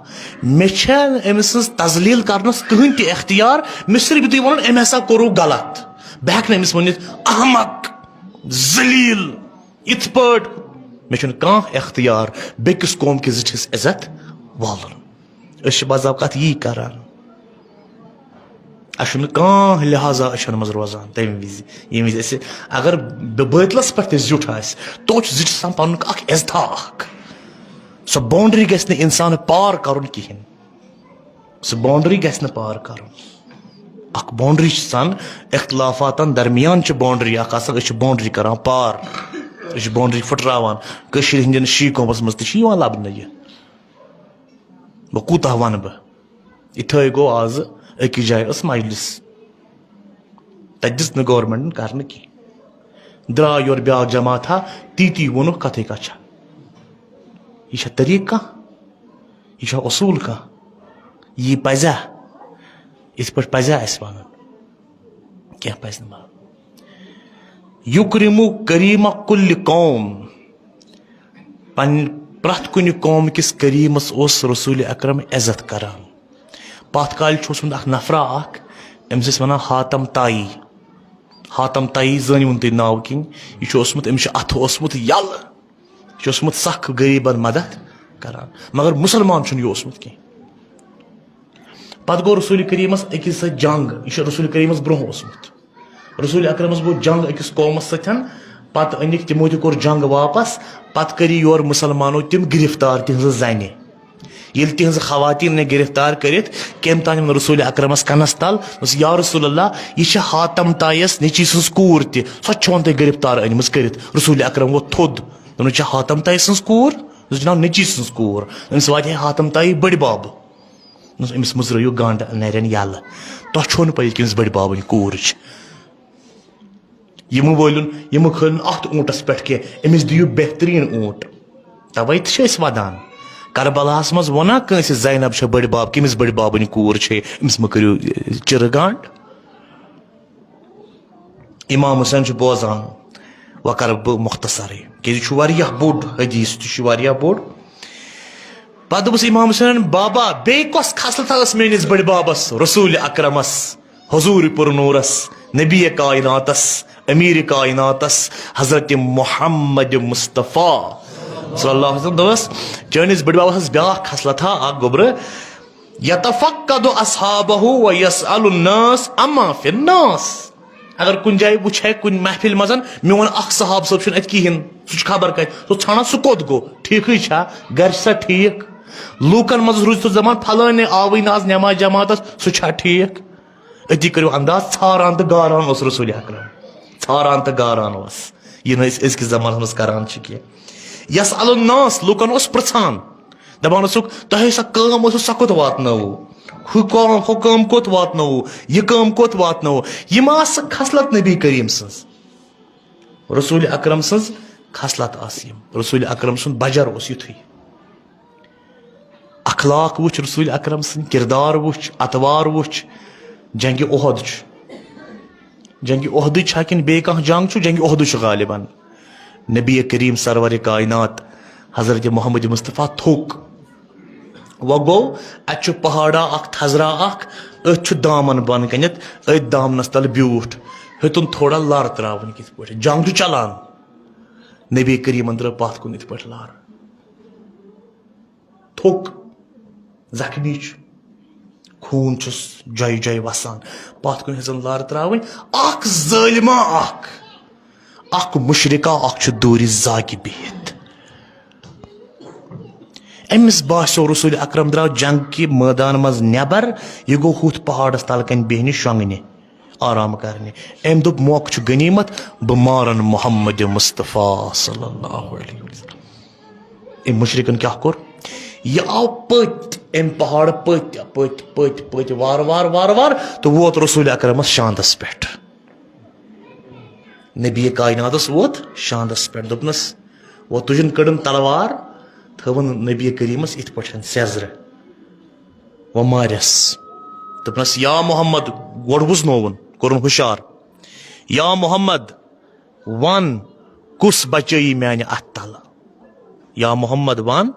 مےٚ چھےٚ نہٕ أمۍ سٕنٛز تذلیل کرنس کٕہٕنۍ تہِ اختیار۔ مےٚ چھُ صرف یُتُے ونُن، أمۍ ہسا کوٚروٕ غلط۔ بہٕ ہٮ۪کہٕ نہٕ أمِس ؤنِتھ احمق، ذلیل، یِتھ پٲٹھۍ۔ مےٚ چھُنہٕ کانٛہہ اختیار بیٚکِس قوم کِس زِٹھِس عزت والُن۔ أسۍ چھِ بعض اوقات یی کران۔ اَسہِ چھُنہٕ کانٛہہ لحاظا أچھن منٛز روزان تَمہِ وِزِ، ییٚمہِ وِزِ اَسہِ، اگر بٲطلَس پٮ۪ٹھ تہِ زیُٹھ آسہِ، توتہِ چھُ زِٹھِس آسان پَنُن اَکھ عزتھا اَکھ۔ سۄ boundary گژھِ نہٕ اِنسان پار کَرُن کِہیٖنۍ۔ سۄ boundary گژھِ نہٕ پار کَرُن۔ اَکھ boundary چھِ آسان اختلافاتَن درمیان، چھِ boundary اَکھ آسان، أسۍ چھِ boundary کَران پار، أسۍ چھِ boundary پھٕٹراوان۔ کٔشیٖرِ ہِنٛدٮ۪ن شی قومَس منٛز تہِ چھِ یِوان لَبنہٕ یہِ۔ وۄنۍ کوٗتاہ وَنہٕ بہٕ؟ یِتھٲے گوٚو آزٕ أکِس جایہِ ٲس مجلس، تَتہِ دِژ نہٕ گورنمنٹن کرنہٕ کینٛہہ۔ درٛاو یورٕ بیٛاکھ جماعتھا، تی تی ووٚنُکھ، کَتھٕے کَتھ چھا۔ یہِ چھا طریٖقہٕ کانٛہہ؟ یہِ چھا اصوٗل کانٛہہ؟ یی پَزیٛا؟ یِتھ پٲٹھۍ پَزیٛا اَسہِ وَنُن؟ کینٛہہ پَزِ نہٕ وَنُن۔ یُکرِمُ کریٖمہ کُلہِ قوم، پننہِ پرٛٮ۪تھ کُنہِ قوم کِس کریٖمس اوس رسول اکرم عزت کران۔ پتھ کالہِ چھُ اوسمُت اکھ نفرا اکھ، أمِس ٲسۍ ونان حاتم طائی۔ حاتم طائی زٲنِوُن تُہۍ ناو کِنۍ؟ یہِ چھُ اوسمُت، أمِس چھُ اتھٕ اوسمُت یلہٕ، یہِ چھُ اوسمُت سخ غریٖبن مدد کران، مگر مسلمان چھُنہٕ یہِ اوسمُت کینٛہہ۔ پتہٕ گوٚو رسول کریٖمس أکِس سۭتۍ جنگ، یہِ چھُ رسول کریٖمس برونٛہہ اوسمُت۔ رسول اکرمس گوٚو جنگ أکِس قومس سۭتۍ، پتہٕ أنِکھ تِمو تہِ کوٚر جنگ واپس، پتہٕ کٔرۍ یور مسلمانو تِم گرفتار، تِہنٛزٕ زنہِ۔ ییٚلہِ تِہنٛزٕ خواتین نہٕ گرفتار کٔرِتھ، کٔمۍ تام یِمن رسول اکرمس کنس تل، دوٚپُس، "یا رسول اللہ، یہِ چھِ حاتم طائیس نیٚچی سٕنٛز کوٗر تہِ، سۄ تہِ چھِ وۄنۍ تۄہہِ گرفتار أنمٕژ کٔرِتھ۔" رسول اکرم ووٚتھ تھوٚد، دوٚپُن، "یہِ چھِ حاتم طائی سٕنٛز کوٗر؟" دوٚپُس، "جناب، نیٚچی سٕنٛز کوٗر، أمِس واتہِ ہے حاتم طائی بٔڈِ بب۔" دوٚپُس، "أمِس مٔژرٲیِو گنٛڈ نرٮ۪ن یَلہٕ۔ تۄہہِ چھو نہٕ پَے یہِ کٔمِس بٔڈِ بابٕنۍ کوٗر چھِ۔" یِمہٕ وٲلِن، یِمہٕ کھٲلِن اَتھ اوٗنٹَس پٮ۪ٹھ کینٛہہ، أمِس دِیِو بہتریٖن اوٗنٹ۔ تَوَے تہِ چھِ أسۍ وَدان۔ کربلاہَس منٛز ووٚنا کٲنٛسہِ زینب چھےٚ بٔڈِ بَب، کٔمِس بٔڈِ بابٕنۍ کوٗر چھے، أمِس مہٕ کٔرِو، اے، چِرٕ گنٛڈ۔ امام حسین چھُ بوزان، وۄنۍ کرٕ بہٕ مختصرٕے، کیازِ یہِ چھُ واریاہ بوٚڑ حدیث، تہِ چھُ واریاہ بوٚڑ۔ پتہٕ دوٚپُس امام حسینن، "بابا، بیٚیہِ کۄس خصلت ٲس میٲنِس بٔڈِ بابس، رسول اکرمس، حضور پُرنورس، نبی کائناتس، امیر کائناتس، حضرت محمد مصطفیٰ صلی اللہ علیہ وسلم؟" دوٚپُس، "چٲنِس بٔڈِ بابس ٲس بیٛاکھ خصلت ہا، اکھ گوٚبرٕ، یتفقد اصحابہ و یسأل الناس عما فی الناس۔" اگر کُنہِ جایہِ وٕچھِ ہے کُنہِ محفِل منٛز، میون اکھ صحابہٕ صٲب چھُنہٕ اَتہِ کِہیٖنۍ، سُہ چھُ خبر کَتہِ، سُہ چھُ ژھانٛڈان سُہ کوٚت گوٚو، ٹھیٖکھٕے چھا، گرِ چھِ سا ٹھیٖک؟ لوٗکن منٛز روٗزِتھ دَپان، "فلٲنۍ آوٕے نہٕ آز نٮ۪ماز جماعتس، سُہ چھا ٹھیٖک؟" أتی کٔرِو انداز، ژھاران تہٕ گاران اوس رسول اکرم، ژھاران تہٕ گاران اوس۔ یہِ نہٕ أسۍ أزکِس زمانس منٛز کران چھِ کینٛہہ۔ یسأل الناس، لوٗکن اوس پرژھان، دپان اوسُکھ، "تۄہہِ سۄ کٲم ٲسوٕ، سۄ کوٚت واتنٲوٕ؟ ہُہ کٲم، ہُہ کٲم کوٚت واتنٲوٕ؟ یہِ کٲم کوٚت واتنٲوٕ؟" یِم آسہٕ خصلت نبی کریم سٕنٛز، رسول اکرم سٕنٛز خصلت آسہٕ یِم۔ رسول اکرم سُنٛد بجر اوس یُتھُے۔ اخلاق وٕچھ رسول اکرم سٕنٛدۍ، کردار وٕچھ، اطوار وٕچھ۔ جنگِ احد چھُ، جنگِ احدٕچ چھا کِنہٕ بیٚیہِ کانٛہہ جنگ چھُ؟ جنگِ احدٕچ چھُ غالباً۔ نبی کریم سرور کائنات حضرت محمد مصطفیٰ تھوٚک۔ وۄنۍ گوٚو، اتہِ چھُ پہاڑا اکھ، تھزرا اکھ، أتھۍ چھُ دامن بۄن کنٮ۪تھ، أتھۍ دامنس تل بیوٗٹھ، ہیوٚتُن تھوڑا لر تراوٕنۍ۔ کِتھ پٲٹھۍ؟ جنگ چھُ چلان، نبی کریمن ترٲو پتھ کُن یِتھ پٲٹھۍ لر۔ تھوٚک، زخمی چھُ، خوٗن چھُس جۄیہِ جۄیہِ وسان، پتھ کُن ہیٚژٕن لر تراوٕنۍ۔ اکھ ظٲلما اکھ، اکھ مشرکا اکھ چھُ دوٗرِ زاکہِ بِہِتھ۔ أمِس باسیو رسول اکرم درٛاو جنگ کہِ مٲدان منٛز نٮ۪بر، یہِ گوٚو ہُتھ پہاڑس تل کنہِ بیہنہِ شۄنگنہِ، آرام کرنہِ۔ أمۍ دوٚپ، "موقعہٕ چھُ غنیمت، بہٕ مارن محمد مصطفیٰ صلی اللہ علیہ وسلم۔" أمۍ مشرکن کیٛاہ کوٚر؟ یہِ آو پٔتۍ، أمۍ پہاڑ پٔتۍ، پٔتۍ، پٔتۍ، پٔتۍ، وارٕ وارٕ، وارٕ وارٕ، تہٕ ووت رسول اکرمس شاندس پٮ۪ٹھ۔ نبی کائناتس ووت شاندس پٮ۪ٹھ، دوٚپنس، وۄنۍ تُجن کٔڑٕن تلوار، تھٲوٕن نبی کریمس یِتھ پٲٹھۍ سیزرٕ۔ وۄنۍ مارٮ۪س۔ دوٚپنَس، "یا محمد"، گۄڈٕ وُزنووُن، کوٚرُن ہُشار، "یا محمد، وَن، کُس بچٲیی میانہِ اَتھٕ تَلہٕ؟ یا محمد، وَن،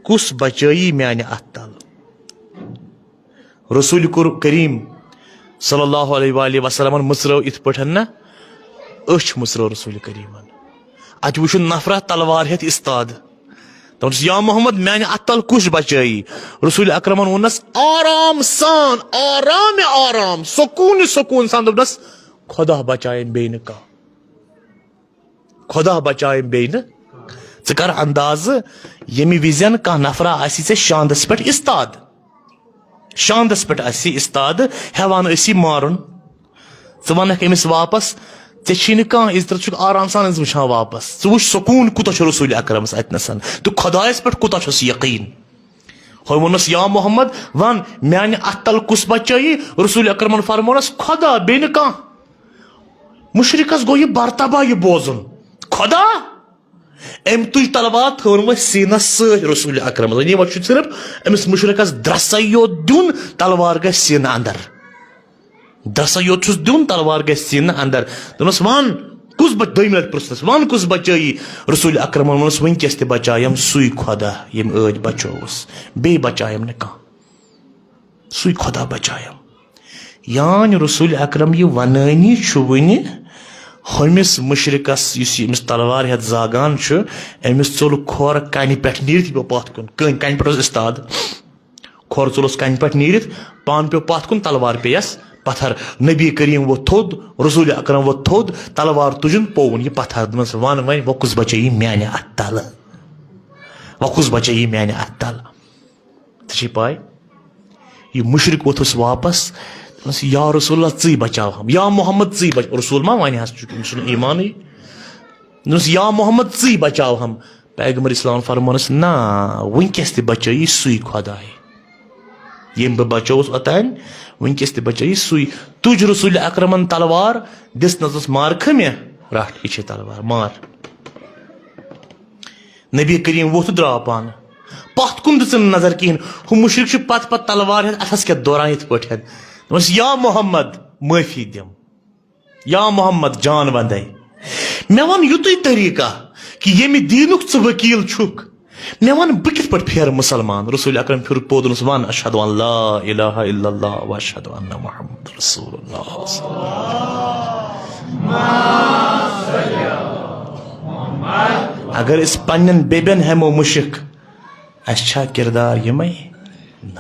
کُس بچٲیی میانہِ اَتھٕ تَلہٕ؟" رسول کر-، کریم صلی اللہ علیہ وآلہ وسلمن مٕژرٲو یِتھ پٲٹھۍ نہ أچھ مٕژرٲو رسول کریمن۔ اتہِ وٕچھُن نفرہ تلوار ہیتھ استاد۔ دوٚپنس، "یا محمد، میانہِ اتھٕ تل کُس بچٲیی؟" رسول اکرمن ووٚننس آرام سان، آرام آرام، سکون سکون سان دوٚپنس، "خدا بچایم بیٚیہِ نہٕ کانٛہہ۔" خدا بچایم بیٚیہِ نہٕ۔ ژٕ کر اندازٕ، ییٚمہِ وِزٮ۪ن کانٛہہ نفرا آسی ژےٚ شاندس پٮ۪ٹھ استاد، شاندس پٮ۪ٹھ آسی استاد، ہٮ۪وان ٲسی مارُن۔ ژٕ ونکھ أمِس واپس، ژےٚ چھی نہٕ کانٛہہ عزت، ژٕ چھُکھ آرام سان أمِس وٕچھان واپس۔ ژٕ وٕچھ سکوٗن کوٗتاہ چھُ رسول اکرمس اتنس، تہٕ خدایس پٮ۪ٹھ کوٗتاہ چھُس یقیٖن۔ ہُمۍ ووٚنُس، "یا محمد، ون، میانہِ اتھٕ تل کُس بچٲیی؟" رسول اکرمن فرمونس، "خدا، بیٚیہِ نہٕ کانٛہہ۔" مشرکس گوٚو یہِ برتبہ یہِ بوزُن۔ خدا؟ أمۍ تُج تلوار، تھٲو نہٕ وۄنۍ سیٖنس سۭتۍ رسول اکرمس۔ یعنی وۄنۍ چھُ صرف أمِس مشرکس درسے یوت دیُن، تلوار گژھِ سیٖنہٕ اندر۔ درسے یوت چھُس دیُن، تلوار گژھِ سیٖنہٕ اندر۔ دوٚپنس، "ون، کُس بچ-، دوٚیمہِ لٹہِ پرٛژھنس، ون، کُس بچٲیی؟" رسول اکرمن ووٚنُس، "وُنکیٚس تہِ بچایم سُے خدا، ییٚمۍ ٲدۍ بچووُس، بیٚیہِ بچایم نہٕ کانٛہہ۔ سُے خدا بچایم۔" یعنی رسول اکرم یہِ ونٲنی چھُ وُنہِ ہُمِس مشرکس، یُس یہِ أمِس تلوار ہٮ۪تھ زاگان چھُ، أمِس ژوٚل کھۄر کنہِ پٮ۪ٹھ نیٖرِتھ، یہِ پیوٚو پتھ کُن، کٔنۍ کنہِ پٮ۪ٹھ اوس استاد۔ کھۄر ژوٚلُس کنہِ پٮ۪ٹھ نیٖرِتھ، پانہٕ پیوٚو پتھ کُن، تلوار پیٚیس پتھر۔ نبی کریم ووٚتھ تھوٚد، رسول اکرم ووٚتھ تھوٚد، تلوار تُجُن، پوٚوُن یہِ پتھر۔ دوٚپمس، "ون وۄنۍ، وۄنۍ کُس بچٲیی میانہِ اتھٕ تلہٕ؟ وۄنۍ کُس بچٲیی میانہِ اتھٕ تلہٕ؟" ژےٚ چھے پاے، یہِ مشرک ووٚتھُس واپس، دوٚپنس، "یا رسول اللہ، ژٕے بچاوہم، یا محمد، ژٕے بچ-"، رسول ما ونہِ حظ، چونکہ أمِس چھُنہٕ ایمانٕے۔ دوٚپنس، "یا محمد، ژٕے بچاوہم۔" پیغمبر اسلام فرمونس، "نہ، وٕنکیٚس تہِ بچٲیی سُے خداے، ییٚمۍ بہٕ بچووُس اوٚتانۍ، وٕنکیٚس تہِ بچٲیی سُے۔" تُج رسول اکرمن تلوار، دِژ نظرس، "مار کھہ مےٚ، رٹھ، یہِ چھے تلوار، مار۔" نبی کریم ووٚتھ تہٕ درٛاو پانہٕ۔ پتھ کُن دِژٕن نہٕ نظر کِہیٖنۍ۔ ہُہ مُشرِک چھُ پتہٕ پتہٕ تلوار ہٮ۪تھ اَتھس کٮ۪تھ دوران یِتھ پٲٹھۍ۔ دوٚپمَس، "یا محمد، معٲفی دِم۔ یا محمد، جان وندے۔ مےٚ وَن یُتُے طریٖقہ کہِ ییٚمہِ دیٖنُک ژٕ ؤکیٖل چھُکھ۔ مےٚ وَن بہٕ کِتھ پٲٹھۍ پھیرٕ مُسلمان؟" رسول اکرم پھیُر پوٚد، دوٚپنَس، "وَن اشہد ان لا الہ الا اللہ و اشہد ان محمد رسول اللہ۔" اگر أسۍ پننٮ۪ن بیبٮ۪ن ہٮ۪مو مُشک، اَسہِ چھا کردار یِمے؟ نہ۔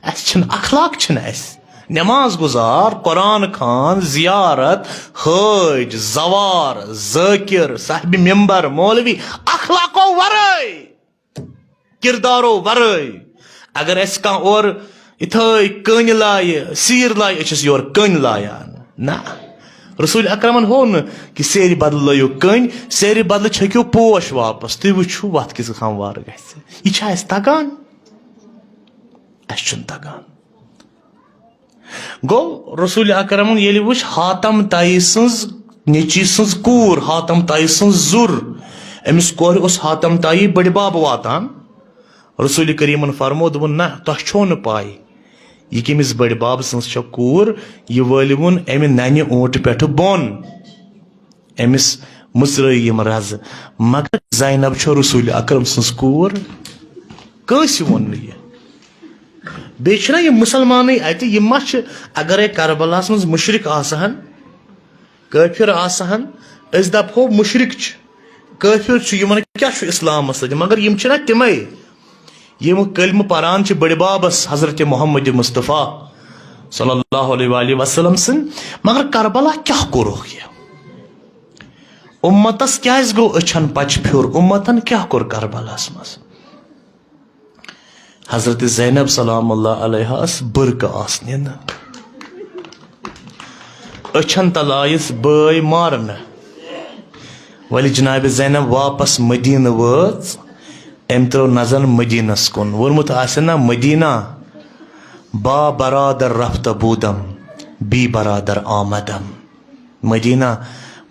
اَسہِ چھِنہٕ، اخلاق چھِنہٕ اَسہِ۔ نماز گزار، قرآن خوان، زیارت، حٲج، زوار، ذٲکر، صاحب ممبر، مولوی، اخلاقو ورٲے، کردارو ورٲے۔ اگر اَسہِ کانٛہہ اورٕ یِتھٲے کٔنۍ لایہِ، سیٖر لایہِ، أسۍ چھِس یورٕ کٔنۍ لایان۔ نہ، رسول اکرمن ہوو نہٕ کہِ سیرِ بدلہٕ لٲیِو کٔنۍ، سیرِ بدلہٕ چھٔکِو پوش واپس، تُہۍ وٕچھِو وتھ کِژھ ہموار گژھِ۔ یہِ چھا اَسہِ تگان؟ اَسہِ چھُنہٕ تگان۔ گوٚو، رسول اکرمن ییٚلہِ وٕچھ حاتم طایی سٕنٛز نیٚچی سٕنٛز کوٗر، حاتم طایی سٕنٛز زُر، أمِس کورِ اوس حاتم طایی بٔڈِ بب واتان۔ رسول کریمن فرموو، دوٚپُن، "نہ، تۄہہِ چھو نہٕ پاے، یہِ کٔمِس بٔڈِ بب سٕنٛز چھےٚ کوٗر، یہِ وٲلِوُن امہِ ننہِ اوٗنٹہِ پٮ۪ٹھٕ بۄن۔" أمِس مٕژرٲے یِم رزٕ، مگر زینب چھو رسول اکرم سٕنٛز کوٗر، کٲنٛسہِ ووٚن نہٕ یہِ۔ بیٚیہِ چھِنہ یِم مُسلمانٕے اَتہِ، یِم ما چھِ، اگرے کربلاہس منٛز مُشرِک آسہٕ ہن، کٲفِر آسہٕ ہن، أسۍ دپہو مُشرِک چھِ، کٲفِر چھِ، یِمن کیٛاہ چھُ اِسلامس سۭتۍ؟ مگر یِم چھِنہ تِمے، یِم کلمہٕ پران چھِ بٔڈِ بابس حضرت محمد مصطفیٰ صلی اللہ علیہ وآلہ وسلم سٕنٛدۍ۔ مگر کربلا کیٛاہ کوٚرُکھ یہِ؟ اُمتس کیٛازِ گوٚو أچھن پچہِ پھیُر؟ اُمتن کیٛاہ کوٚر کربلاہس منٛز؟ حضرت زینب سلام اللہ علیہا ٲس بٕرکہٕ آسنہِ نہٕ۔ أچھن تل آیس بٲے مارنہٕ۔ ولہِ جناب زینب واپس مدینہٕ وٲژ، أمۍ ترٲو نظر مدینس کُن۔ ووٚنمُت آسہِ نا، مدینہ، با برادر رفتہ بودم، بی برادر آمدم۔ مدینہ،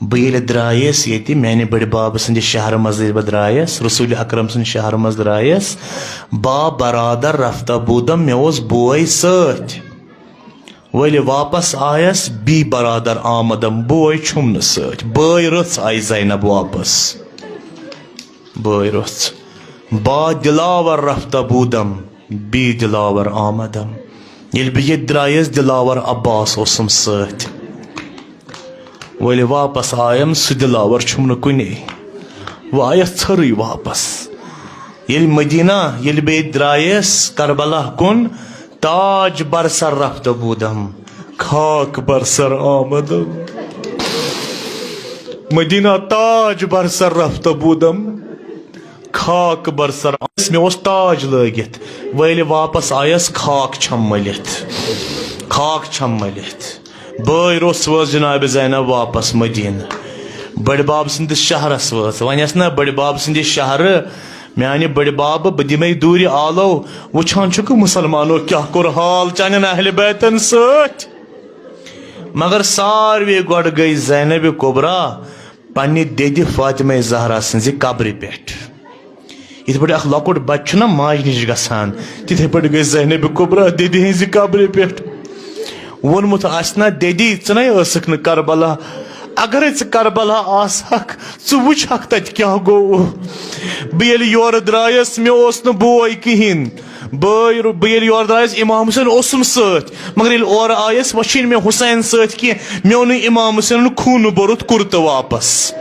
بہٕ ییٚلہِ درٛایس ییٚتہِ، میانہِ بٔڈِ بابہٕ سٕنٛدِ شہرٕ منٛز ییٚلہِ بہٕ درٛایس، رسول اکرم سٕنٛدِ شہرٕ منٛز درٛایس، با برادر رفتہ بودم، مےٚ اوس بوے سۭتۍ۔ وۄنۍ ییٚلہِ واپس آیس، بی برادر آمدم، بوے چھُم نہٕ سۭتۍ، بٲے رٕژ آیہِ زینب واپس۔ بٲے رٕژ۔ با دلاور رفتہ بودم، بی دلاور آمدم۔ ییٚلہِ بہٕ ییٚتہِ درٛایس، دلاور عباس اوسُم سۭتۍ۔ وۄنۍ ییٚلہِ واپس آیم، سُہ دلاور چھُم نہٕ کُنے۔ وۄنۍ آیس ژھٔرٕے واپس۔ ییٚلہِ مدینہ، ییٚلہِ بہٕ ییٚتہِ درٛایس کربلا کُن، تاج بر سر رفتہ بودم، خاک بر سر آمدم۔ مدینہ تاج بر سر رفتہ بودم، خاک بر سر۔ مےٚ اوس تاج لٲگِتھ، وۄنۍ ییٚلہِ واپس آیس، خاک چھم مٔلِتھ، خاک چھم مٔلِتھ۔ بٲے روٚس وٲژ جناب زینب واپس مدینہ، بٔڈِ بب سٕنٛدِس شہرس وٲژ۔ وۄنۍ ٲس نہ بٔڈِ بب سٕنٛدِ شہرٕ میانہِ بٔڈِ بب، بہٕ دِمے دوٗرِ آلو۔ وٕچھان چھُکھ مسلمانو کیٛاہ کوٚر حال چانٮ۪ن اہلِ بیتن سۭتۍ۔ مگر ساروی گۄڈٕ گٔے زینب کبریٰ پننہِ دٮ۪دِ فاطمہ زہرا سٕنٛزِ قبرِ پٮ۪ٹھ۔ یِتھ پٲٹھۍ اکھ لۄکُٹ بچہٕ چھُنہ ماجہِ نِش گژھان، تِتھے پٲٹھۍ گٔے زینب کبریٰ دٮ۪دِ ہٕنٛزِ قبرِ پٮ۪ٹھ۔ ووٚنمُت آسہِ نہ دٮ۪دی، ژٕ نے ٲسٕکھ نہٕ کربلا، اگرے ژٕ کربلا آسہکھ، ژٕ وٕچھکھ تتہِ کیٛاہ گوٚو۔ بہٕ ییٚلہِ یورٕ درٛایس، مےٚ اوس نہٕ بوے کِہیٖنۍ۔ بٲے رو-، بہٕ ییٚلہِ یورٕ درٛایس، امام حسین اوسُم سۭتۍ، مگر ییٚلہِ اورٕ آیس، وۄنۍ چھُنہٕ مےٚ حسین سۭتۍ کینٛہہ۔ مےٚ اوٚن نہٕ امام حسینن خوٗنہٕ بوٚرُتھ کُرتہٕ واپس۔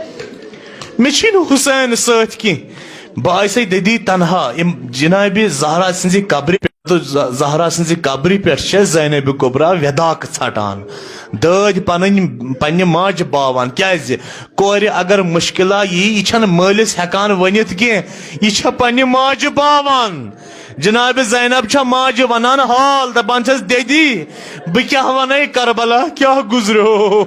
مےٚ چھُنہٕ حسین سۭتۍ کینٛہہ۔ بہٕ آیسے دٔدی تنہا۔ أمۍ جناب زہرا سٕنٛزِ قبرِ پٮ۪ٹھ، ز-، زہرا سٕنٛزِ قبرِ پٮ۪ٹھ چھےٚ زینب کبریٰ ویداکھ ژھٹان، دٲدۍ پنٕنۍ، پننہِ ماجہِ باوان۔ کیازِ؟ کورِ اگر مشکلہ یی، یہِ چھنہٕ مٲلِس ہٮ۪کان ؤنِتھ کینٛہہ، یہِ چھےٚ پننہِ ماجہِ باوان۔ جناب زینب چھےٚ ماجہِ ونان حال، دپان چھس، دٮ۪دی، بہٕ کیٛاہ ونے کربلا کیٛاہ گُزریو؟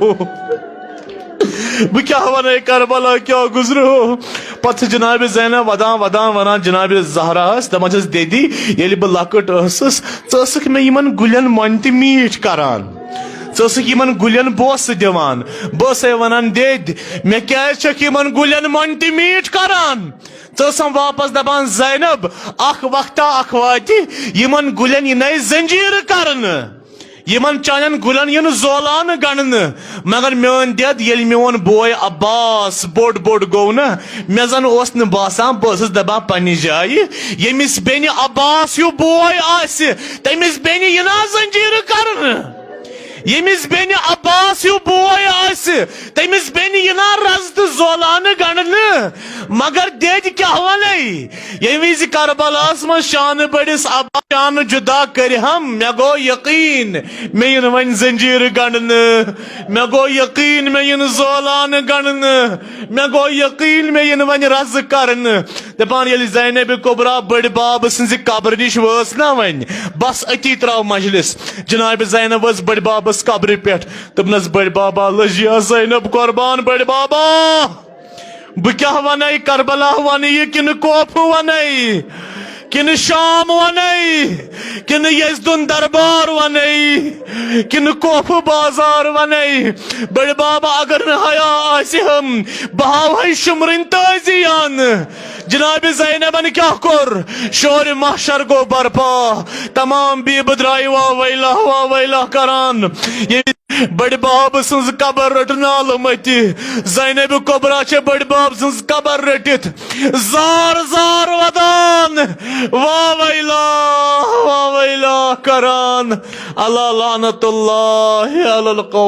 بہٕ کیٛاہ ونے کربلا کیٛاہ گُزریو؟ پتہٕ چھِ جناب زینب ودان ودان ونان جناب زہراہس، دپان چھس، دٮ۪دی، ییٚلہِ بہٕ لۄکٕٹ ٲسٕس، ژٕ ٲسٕکھ مےٚ یِمن گُلٮ۪ن مۄنہِ تہِ میٖٹھۍ کران، ژٕ ٲسٕکھ یِمن گُلٮ۪ن بوسہٕ دِوان۔ بہٕ ٲسے ونان، دٮ۪دۍ، مےٚ کیٛازِ چھکھ یِمن گُلٮ۪ن مۄنہِ تہِ میٖٹھۍ کران؟ ژٕ ٲسم واپس دپان، زینب، اکھ وقتہ اکھ واتہِ، یِمن گُلٮ۪ن یِنَے زنجیٖرٕ کرنہٕ، یِمن چانٮ۪ن گُلٮ۪ن یِن زولانہٕ گنڈنہٕ۔ مگر میٲنۍ دٮ۪د، ییٚلہِ میون بوے عباس بوٚڑ بوٚڑ گوٚو نہ، مےٚ زن اوس نہٕ باسان، بہٕ ٲسٕس دپان پننہِ جایہِ، ییٚمِس بیٚنہِ عباس ہیوٗ بوے آسہِ، تٔمِس بیٚنہِ یِنا زنجیٖرٕ کرنہٕ؟ ییٚمِس بیٚنہِ عباس ہیوٗ بوے آسہِ، تٔمِس بیٚنہِ یِنا رز تہٕ زولانہٕ گنڈنہٕ؟ مگر دٮ۪دۍ کیٛاہ ونے؟ ییٚمہِ وِزِ کربلاہس منٛز شانہٕ بٔڑِس عباس شانہٕ جُدا کٔرِہم، مےٚ گوٚو یقیٖن مےٚ یِنہٕ وۄنۍ زنجیٖرٕ گنڈنہٕ، مےٚ گوٚو یقیٖن مےٚ یِنہٕ زولانہٕ گنڈنہٕ، مےٚ گوٚو یقیٖن مےٚ یِنہٕ وۄنۍ رزٕ کرنہٕ۔ دپان ییٚلہِ زینب کبریٰ بٔڑِ بابہٕ سٕنٛزِ قبرِ نِش وٲژ نا وۄنۍ، بس أتی ترٛاو مجلس۔ جناب زینب ؤژھ بٔڑِ بابس قبرِ پٮ۪ٹھ، دوٚپنس، بٔڑِ بابا، لٔجیا زینب قربان، بٔڑِ بابا، بہٕ کیٛاہ ونے، کربلا ونے کِنہٕ کوفہٕ ونے، کِنہٕ شام ونے، کِنہٕ یزدُن دربار ونے، کِنہٕ کوفہٕ بازار ونے؟ بٔڑِ بابا، اگر نہٕ حیا آسہِ ہم، بہٕ ہاوہے شُمرٕنۍ تٲزیان۔ جناب زینبن کیٛاہ کوٚر؟ شورِ محشر گوٚو برپا، تمام بیبہٕ درایہِ وا ویلہ وا ویلہ کران۔ ییٚلہِ بٔڑِ بابہٕ سٕنٛز قبر رٔٹ نالہٕ مٔتۍ، زینب کبریٰ چھےٚ بٔڑِ بابہٕ سٕنٛز قبر رٔٹِتھ زار زار ودان، وا ویلہ، وا ویلہ کران۔ الا لعنت اللہ علی القوم۔